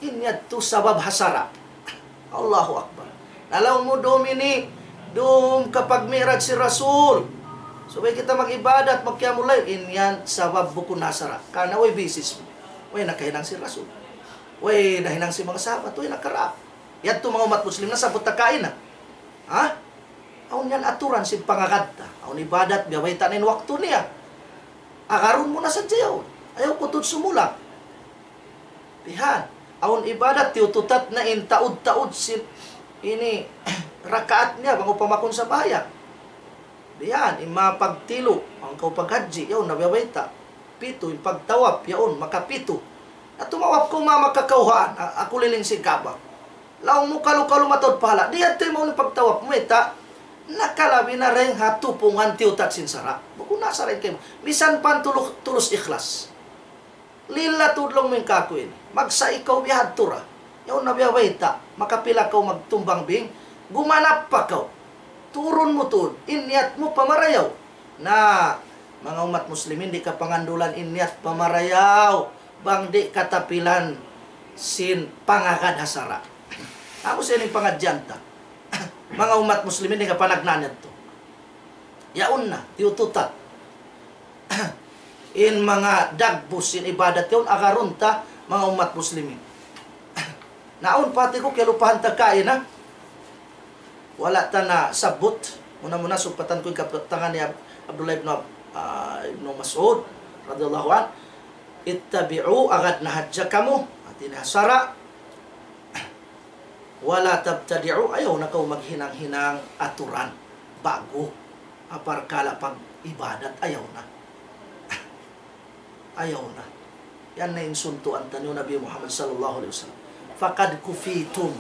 In yadtu sabab ha sara'. Allahu Akbar. Na laung mu dum ini, dum kapagmi'raj sin Rasul. Subay kita mag-ibadat, magqiyamul layl. In yan sabab bukun ha sara'. Karna' way basis mu. Way nakahinang sin Rasul. Way nahinang sin manga sahabat, way nakarā. Yadtu manga ummat Muslim nasabbut ta kaina. Ha? Awn yan aturan sin pangagad ta. Awn ibadat, biyabayta' na in waktu niya. Agarun mu na sadja yaun. Ayaw ku tuud sumulang. Bihan. Awn ibadat, tiyututat na in taud-taud sin ini rakaat niya, bang upama kaw sambahayang. Bihan, in manga pagtilu, bang kaw paghajji, yaun na biyabayta'. Pitu, in pagtawaf, yaun, makapitu. Na tumawaf kaw manga makakawhaan, a-, ha kuliling sin Kaaba. Laung mu kalu-kalu mataud pahala'. Di' yadtu in mawn in pagtawaf mu, mayta'. Nakalabi na dayn ha tupungan tiyutat sin sara'. Bukun na sara' in kaymu. Misan pa in tulu-, tulus ikhlas. Lillah tuud laung mu in kaku' ini. Magsa' ikaw bihadtu ra. Yaun na biyabayta'. Makapila kaw magtumbang bing. Gumanap pa kaw. Turun mu tuud. In niyat mu pamarayaw. Na, manga ummat Muslimin, di' kapangandulan in niyat pamarayaw. Bang di' katapilan sin pangagad ha sara'. Amu sa ini pangadjian ta. Manga ummat Muslimin, di' kapanagnaan yadtu. Yaun na, tiyututat. In manga dagbus sin ibadat yaun agarun ta manga ummat Muslimin. Na awn pati ku kiyalupahan ta kaina. Wala' ta nasabbut. Muna-muna sumpatan ku in kapatangan ni Ab-, Abdullah ibn Ab-, ah, ibn Mas'ud radiyallahu anhu. Ittabi'u, agad na hadja kamu. Hati niya sara'. Wala tabtadi'u, ayaw na kaw maghinang-hinang aturan ba'gu. Ha parkala' pag-ibadat, ayaw na. Ayaw na. Yan na in suntuan taniyu Nabi Muhammad sallallahu alayhi wasallam. Faqad kufitum.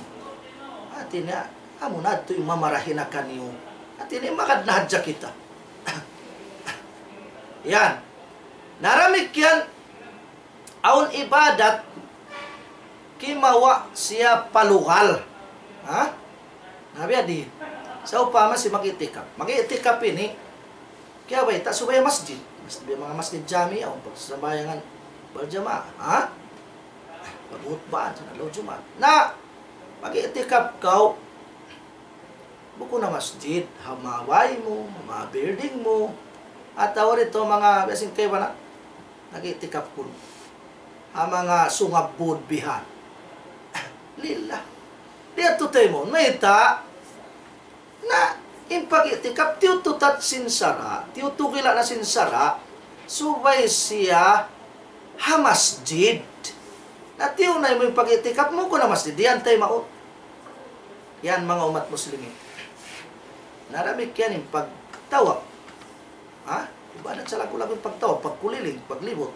Hati niya, amu na yadtu in mamarahi na kaniyu. Hati niya, magad na hadja kita. Yan. Na damikkiyan, awn ibadat, kimawa' siya pa lugal. Ha? Na biya' diin. Sawpama sin mag-i'tikaf. Mag-i'tikaf ini, kiyabayta' subay ha masjid. Mas-, biya' manga masjid jami' yaun, pagsambahayangan baljamaah. Ha? Paghutbahan, sin adlaw Jumaat. Na, mag-i'tikaf kaw, bukun ha masjid, ha manga bay mu, ha manga building mu, atawa didtu manga biya' sin kaibanan, nag-i'tikaf kunu'. Ha manga sungab bud bihan. Lillah. Di' yadtu taymaun. Mayta'? Na, in pag-i'tikaf, tiyututat sin sara', tiyutugila' na sin sara', subay siya ha masjid. Na tiyunay mu in pag-i'tikaf mu kunu' ha masjid, di' yan taymaun. Yan manga ummat Muslimin. Na damikkiyan in pagtawaf. Ha? Ibadat sa laggu'-laggu' in pagtawaf, pagkuliling, paglibut.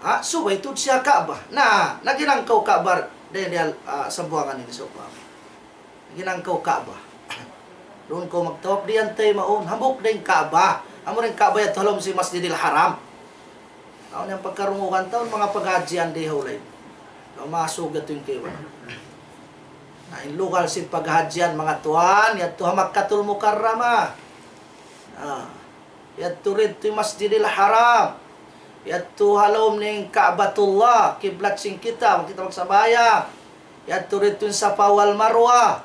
Ha? Subay tuud siya Kaaba. Na, naghinang kaw Kaaba, dayn di, ah, Sambuwangan ini sawpama. Naghinang kaw Kaaba. Duun kaw magtawaf, di' yan taymaun. Hambuuk da in Kaaba. Amu in Kaaba yadtu ha lawm sin Masjidil Haram. Awn yan pagkarungugan ta, awn manga paghahadjian di ha ulay. Kamasug yadtu in kaibanan. Na, in lugal sin paghahadjian, manga tuwan, yadtu ha Makkatul Mukarramah. Ah, yadtu didtu in Masjidil Haram. Yadtu ha lawm ning Ka'batullah, kiblat sin kita, bang kita magsambahayang. Yadtu didtu in Safa wal Marwa.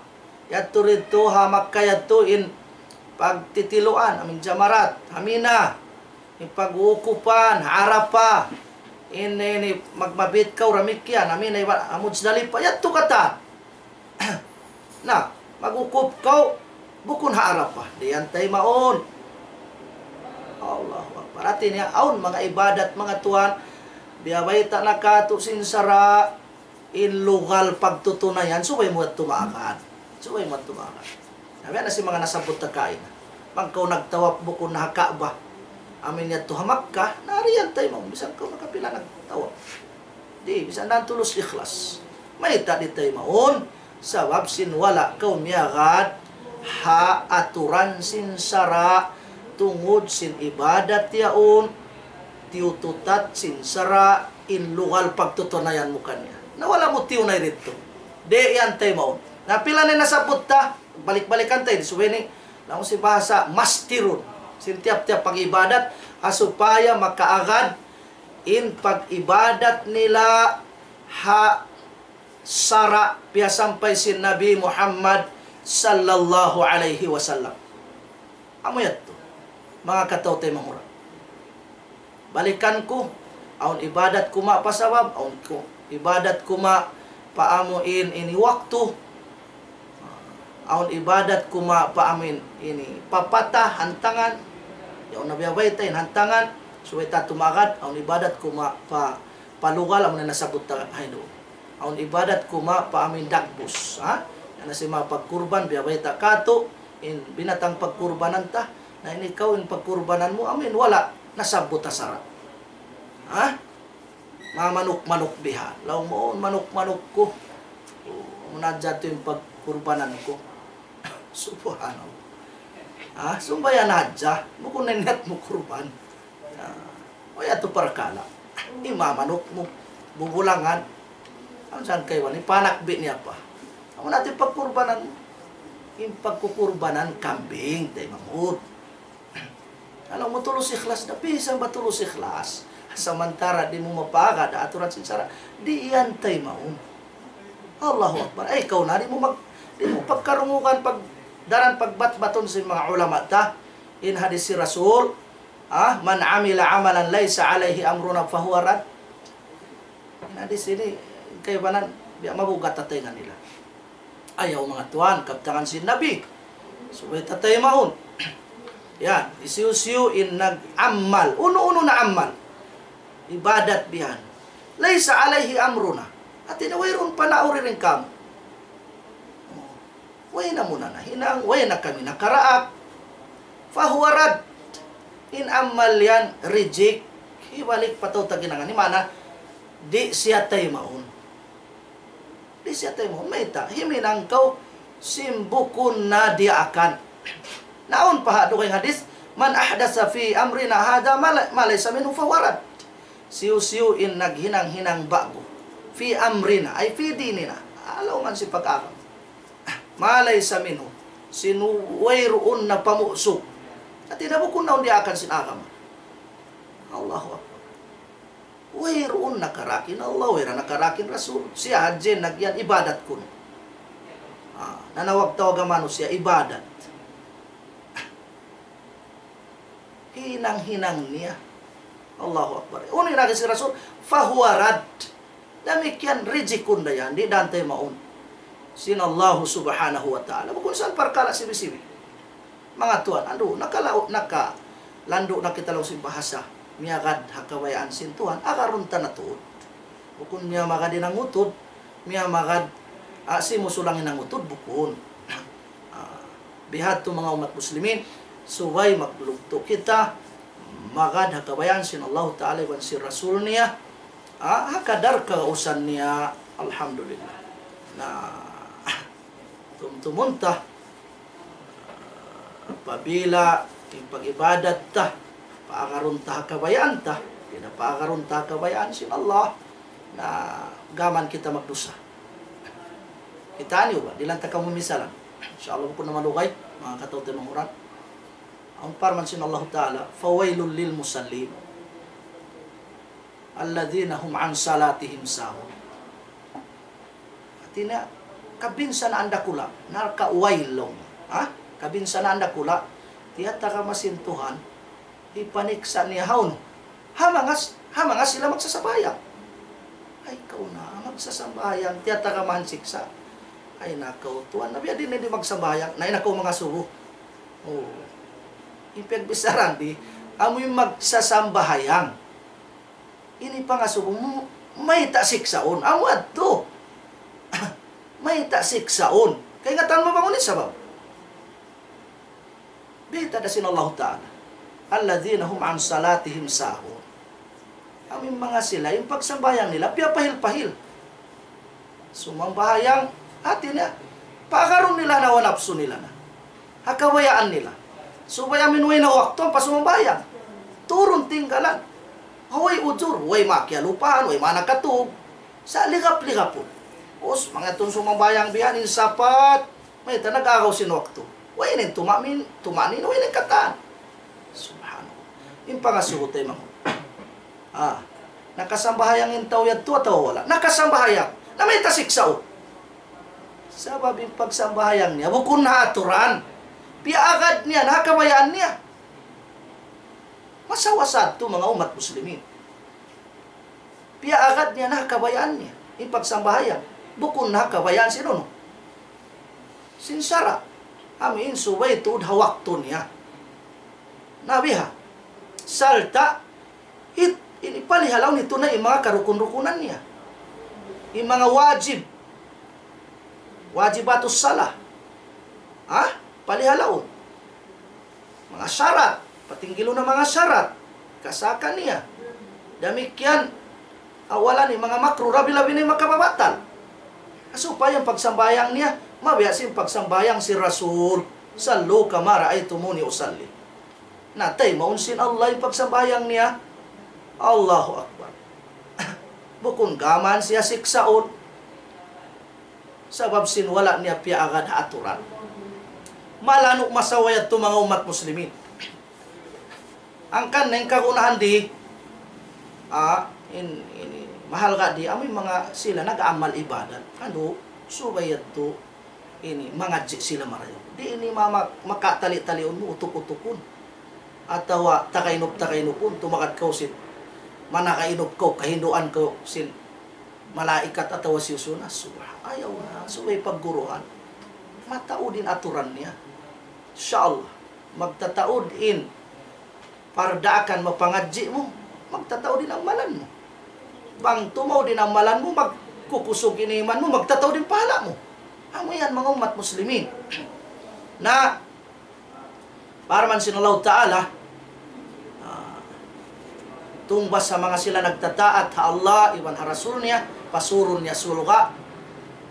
Yadtu didtu ha Makkah yadtu in pagtitiluan, amu in jamarat, ha Mina. In pagwukupan, ha Arafah. In, ini, magmabit kaw damikkiyan, amu in iba-, ha Muzdalifah, yadtu katan. Na, magwukuf kaw, bukun ha Arafah. Di' yan taymaun. Allahu Akbar. Hati niya, awn manga ibadat, manga tuwan, biyabayta' na katu' sin sara', in lugal pagtutunayan, subay mu tumakan. Subay mu tumakan. Amu yan na sin manga nasabbut ta kaina. Bang kaw nagtawaf bukun na ha Ka'bah, amu in yadtu ha Makkah, na di' yan taymaun, misan kaw nakapila nagtawaf. Di', misan da tulus ikhlas. Mayta' di' taymaun, sabab sin wala' kaw miyagad ha aturan sin sara', tungud sin ibadat yaun, tiyututat sin sara', in lugal pagtutunayan mu kaniya. Na wala' mu tiyunay didtu. Di' yan taymaun. Na pila na in nasabbut ta, balik-balikan ta ini, subay ini, laung sin bahasa mastirun sin tiyap-tiyap pag-ibadat, ha supaya makaagad in pag-ibadat nila ha sara' piyasampay sin Nabi Muhammad sallallahu alayhi wasallam. Amu yadtu, manga kataw-taymanghuran. Balikan ku, awn ibadat kuma pa sabab, awn ku, ibadat kuma pa amu in ini waktu, awn ibadat kuma pa amu in ini papata, hantangan, yaun na biya' bayta' in hantangan, subay ta tumagad, awn ibadat kuma pa, pa lugal, amu na nasabbut ta ha duun. Awn ibadat kuma pa amu in dagbus, ha? Yan na sin manga pagkurban, biya' bayta' katu', in binatang pagkurbanan ta, na in ikaw in pagkurbanan mu, amu in wala' nasabbut ha sara'. Ha? Manga manuk-manuk biha'. Laung mu, "Oh, manuk-manuk ku. Oh, amu na hadja tuud in pagkurbanan ku." Subhanallah. Ha? Sumbayan hadja. Bukun na in niyat mu kurban. Ah, way atu parkala'. In manga manuk mu, bubulangan. Awn sa kaibanan, ipanakbi' niya pa. Amu na tuud in pagkurbanan. In pagkukurbanan kambing, taymaun. Laung mu tulus ikhlas da, bisan ba tulus ikhlas. Samantara' di' mu mapaagad ha aturan sin sara', di' yan taymaun. Allahu Akbar. Ay, kaw na, di' mu mag-, di' mu pagkarungugan, pag-, daran pagbatbatun sin manga ulama ta. In hadis sin Rasul, ah, "Man amila amalan laysa alayhi amruna fahuwa rad." In hadis ini, kaibanan, biya' mabugat ha taynga nila. Ayaw, manga tuwan, kabtangan sin Nabi. Subay ta taymaun. Yan, hisiyu-siyu in nag-amal. Unu-unu na amal. Ibadat bihan. Laysa alayhi amruna. Hati niya wayruun panaw dayn kamu. Way na muna nahinang, way na kami nakaraak. Fahuwa rad. In amal yan, reject. Hibalik pa tau taginangan. Himana, di' siya taymaun. Di' siya taymaun. Mayta', himinang kaw sin bukun na diyaakan. Na awn pa ha dugaing hadis, "Man ahdasa fi amrina hadha ma la-, ma laysa minhu fahuwa rad." Siyu-siyu in naghinang-hinang ba'gu. Fi amrina, ay fi dinina. Ha lawm sin pag-agama. Ma laysa minhu. Sin wayruun na pamuksug. Hati niya bukun na awn diyaakan sin agama. Allahu Akbar. Wayruun nakaraak in Allah, wayruun nakaraak in Rasul. Siya hadja in nagyan ibadat kunu'. Ah, nanawag-tawag in manusiya' ibadat. Hinang-hinang niya. Allahu Akbar. Unu in agi sin Rasul? Fahuwa rad. Damikkiyan reject kunu' da yan, di' da taymaun sin Allahu Subhanahu wa Ta'ala. Bukun sa parkala' sibi-sibi. Manga tuwan, andu', nakala-, nakalandu' na kita laung sin bahasa. Miyagad ha kabayaan sin Tuhan, agarun ta na tuud. Bukun miyamagad in hangutud, miyamagad, ah, simusulang in hangutud, bukun. Ah, bihadtu manga ummat muslimin, subay maglugtu' kita, magad ha kabayaan sin Allahu Ta'ala iban sin Rasul niya, ah, ha kadar kagausan niya, alhamdulillah. Na, tumtumun ta, apabila in pag-ibadat ta, paagarun ta ha kabayaan ta, di' na paagarun ta ha kabayaan sin Allah, na gam kita magdusa. Kitaa niyu ba? Dihilan ta kamu misalan. Insya Allah, bukun na malugay, manga kataw-taymanghuran. Awn parman sin Allahu Ta'ala, "Fawailul lil musallin, alladhina hum an salatihim sahun." Hati niya, kabinsanaan dakula', narka' wail laung. Ha? Kabinsanaan dakula', tiyatagama sin Tuhan, hipaniksa' niya hawnu. Ha manga s-, ha manga sila magsasambahayang. Ay, kaw na, magsasambahayang, tiyatagaman siksa'. Ay, nakaw, Tuhan, na biya' diin na di' magsambahayang, na in kaw mangasubu. Oh. In piyagbichara di, amu in magsasambahayang. Ini pangasubu mu, mayta' siksaun. Amu yadtu. Mayta' siksaun. Kaingatan mu bang unu in sabab? Kita da sin Allah Ta'ala. الذين هم عن صلاتهم ساهون. Amu in manga sila, in pagsambahayang nila, piyapahil-pahil. Sumambahayang, hati niya, paagarun nila na ha napsu nila na. Ha kabayaan nila. Subay amu in way na waktu, ampa sumambahayang. Turun tinggalan. Way ujur, way makiyalupahan, way manakatug. Sa' ligap-ligapun. Us, manga tun sumambahayang biya' yan, in sapat, mayta' nag-agaw sin waktu. Way na in tumamin, tumanin, way na in katan. Subhanallah. In pangasubu tay manghud. Ah, nakasambahayang in tau yadtu atawa wala'? Nakasambahayang. Na mayta' siksaun? Sabab in pagsambahayang niya, bukun ha aturan. Piyaagad niya, na ha kabayaan niya. Masawa sadtu manga ummat muslimin. Piyaagad niya na ha kabayaan niya. In pagsambahayang. Bukun na ha kabayaan sin unu? Sin sara'. Amu in subay tuud ha waktu niya. Na biha'. Sarta', hit, ini palihalaun hitu na in manga karukun-rukunan niya. In manga wajib. Wajibatus salah. Ha? Palihalaun. Manga sarat, patinggilun na manga sarat, kasaka niya. Damikkiyan, awalan in manga makruh, labi-labi na in makababatal. Supaya in pagsambahayang niya, mabiya' sin pagsambahayang sin Rasul, صلوا كما رأيتموني أصلي. Na, taymaun sin Allah in pagsambahayang niya. Allahu Akbar. Bukun gaman siya siksaun. Sabab sin wala' niya piyaagad ha aturan. Malanu' masawa yadtu manga ummat muslimin. Hangkan na in kagunahan di, ah, in, ini, mahalga' di, amu in manga sila nag-amal ibadat. Anu, subay yadtu, ini, mangadji' sila marayaw. Di' ini ma-, ma-, makatali-taliun mu, utuk-utukun. Atawa takainup-takainupun, tumagad kaw sin, manakainup kaw, kahinduan kaw sin malaikat atawa hisiyu-siyu na, subha-, ayaw na, subay pagguruhan. Mataud in aturan niya. Insya Allah, magtataud in pardaakan mapangadji' mu, magtataud in amalan mu. Bang tumaud in amalan mu, magkukusug in iman mu, magtataud in pahala' mu. Amu yan, manga ummat muslimin. Na, parman sin Allah Ta'ala, ah, tungbas ha manga sila nagtataat ha Allah iban ha Rasul niya, pasurun niya surga'.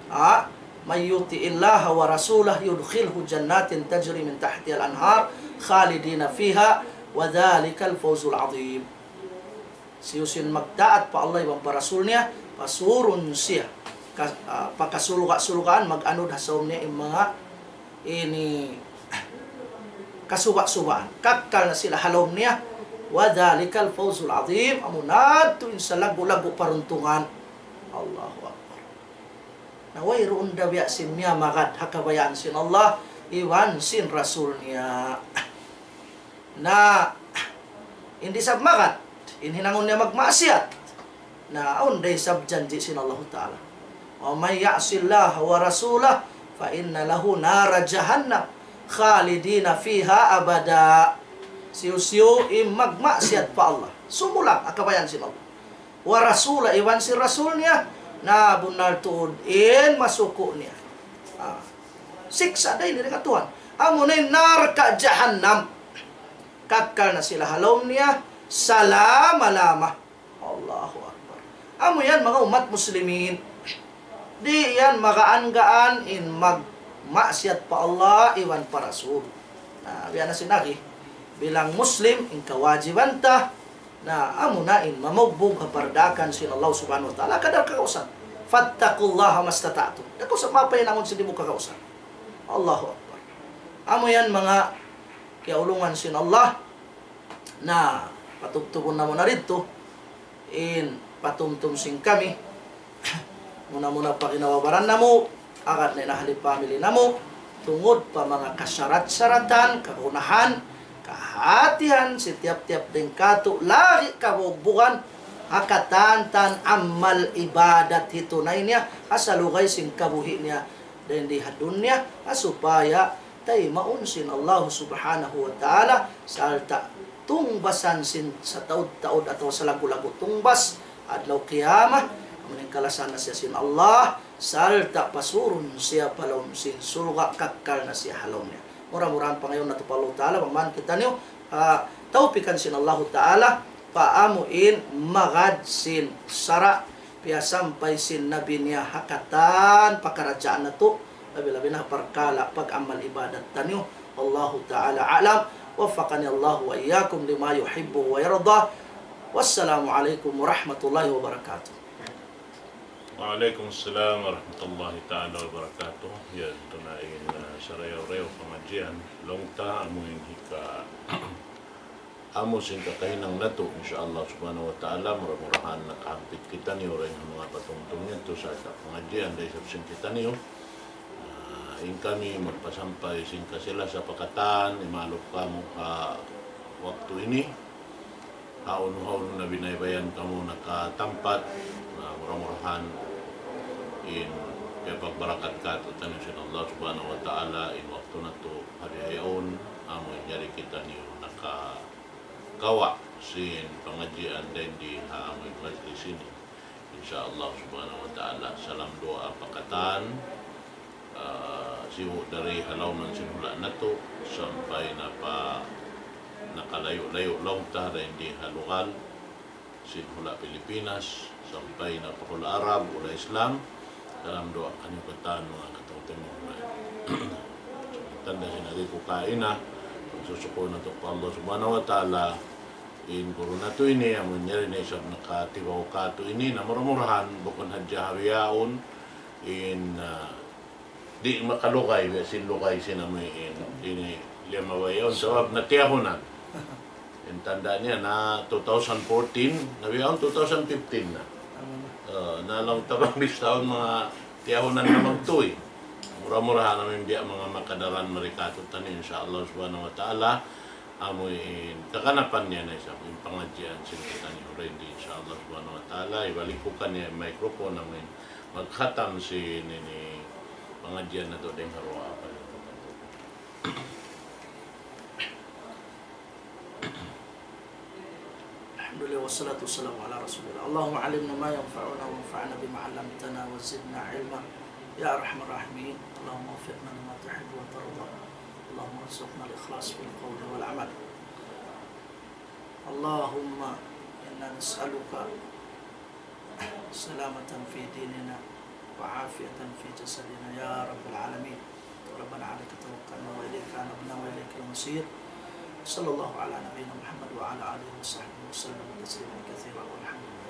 Ah, من يطع الله ورسوله يدخله جنات تجري من تحتها الأنهار خالدين فيها وذلك الفوز العظيم. Hisiyu-siyu in magtaat pa Allah iban pa Rasul niya, pasurun siya ka, ah, pa kasurga'-surgaan, mag-anud ha saum niya in manga ini kasuba'-subaan. Kakkal na sila ha lawm niya. وذلك الفوز العظيم. Amu na yadtu in salaggu'-laggu' paruntungan. Allahu Akbar. Na wayruun da biya' sin miyamagad ha kabayaan sin Allah iban sin Rasul niya. Na, in di' isab magad, in hinangun niya magmaasiyat. Na, awn da isab janji' sin Allahu Ta'ala. ومن يعص الله ورسوله فإن له نار جهنم خالدين فيها أبدا. Hisiyu-siyu in magmaasiyat pa Allah. Sumulang ha kabayaan sin Allah. ورسوله, iban sin Rasul niya, na bunnal tuud in masuku' niya. Ah. Siksa' dayn ha Tuhan. Amuna in narka' jahannam. Kakkal na sila ha lawm niya, salama-lama. Allahu Akbar. Amu yan, manga ummat muslimin. Di' yan magaan-gaan in magmaasiyat pa Allah iban pa Rasul. Na, biya' na sin agi, bilang Muslim, in kawajiban ta, na amuna in mamugbug ha pardaakan sin Allah Subhanahu wa Ta'ala, kadar kakausan. فاتقوا الله ما استطعتم. Di' kaw sa mapahinangun sin di' mu kakausan. Allahu Akbar. Amu yan manga kiyaulungan sin Allah. Na, patubtubun namu' na didtu in patumtum sin kami. Muna-muna pa ginhawa-baran namu', agad na in ahli family namu', tungud pa manga kasarat-saratan, kagunahan, kahatihan, sin tiyap-tiyap dayn kātu', lagi' kabugbugan, ha katantan amal ibadat hitunay niya, ha salugay sin kabuhi' niya, dayn di ha dunya, ha supaya taymaun sin Allah Subhanahu wa Ta'ala, sarta' tungbasan sin sataud-taud atawa salaggu'-laggu' tungbas, adlaw qiyamah, amun in kalasahan na siya sin Allah, sarta' pasurun siya pa lawm sin surga', kakkal na siya ha lawm niya. Mura-murahan pangayuun natu' pa Allahu Ta'ala, bang man kitaniyu, ah, tawpikan sin Allahu Ta'ala, pa amu in magad sin sara', piyasampay sin Nabi niya ha katan pakaradjaan natu', labi-labi na parkala' pag-amal ibadat taniyu. Allahu Ta'ala a'lam. وفقني الله وإياكم لما يحبه ويرضاه. والسلام عليكم ورحمة الله وبركاته. Wa alaykum salam warahmatullahi ta'ala wabarakatuh. Yan, tuna in, ah, sarayaw-rayaw pangadjian. Laung ta amu in hika-, amu sin kakahinang natu', insya Allah subhanahu wa ta'ala, mura-murahan nakahampit kitaniyu dayn ha manga patungtung yadtu sa' ta pangadjian da isab sin kitaniyu. Ah, in kami magpasampay sin kasi-lasa pa katan, imalup kamu ha waktu ini. Hawnu-hawnu na biyaybayan kamu nakatampat, na mura-murahan in kiyapagbarakat katu'taniyu sin Allah subhanahu wa ta'ala, in waktu natu' ha bihaun, amu in yari kitaniyu nakakawa' sin pangadjian dayn di ha amu in majlis ini. Insya Allah subhanahu wa ta'ala, salam duwaa pa katan, ah, sibu' dari ha lawm sin hula' natu', sampay na pa nakalayu'-layu' laung ta dayn di ha lugal sin hula' Pilipinas, sampay na pa hula' Arab, hula' Islam, salam duwaa kaniyu katan manga kataymanghuran. Tanda' sin agi ku kaina, pagsusukur natu' pa Allah subhanahu wa ta'ala, in guru natu' ini, amu in yari na isab nakatibaw katu' ini, na mura-murahan, bukun hadja ha bihaun, in, ah, di' makalugay, biya' sin lugay sin amu in, ini, lima bihaun, sabab natiyahunan. In tanda' niya na two thousand fourteen, na bihaun two thousand fifteen na. Ah, na laung ta bang bistaun manga tiyahunan na magtuy. Mura-murahan amu in biya' manga makadaran mari katu'taniyu, insya Allah subhanahu wa ta'ala. Amu in kaganapan niya na isab in pangadjian sin kitaniyu dayn di, insya Allah subhanahu wa ta'ala. Hibalik ku kaniya in microphone, amu in magkhatam sin ini pangadjian natu' dayn ha duwaa pa. الحمد لله والصلاة والسلام على رسول الله. اللهم علمنا ما ينفعنا وانفعنا بما علمتنا وزدنا علما يا أرحم الراحمين. اللهم وفقنا لما تحب وترضى. اللهم ارزقنا الإخلاص في القول والعمل. اللهم إنا نسألك سلامة في ديننا وعافية في جسدنا يا رب العالمين. ربنا عليك توكلنا وإليك أنبنا وإليك المصير. صلى الله على نبينا محمد وعلى آله وصحبه وسلم تسليما كثيرا والحمد لله.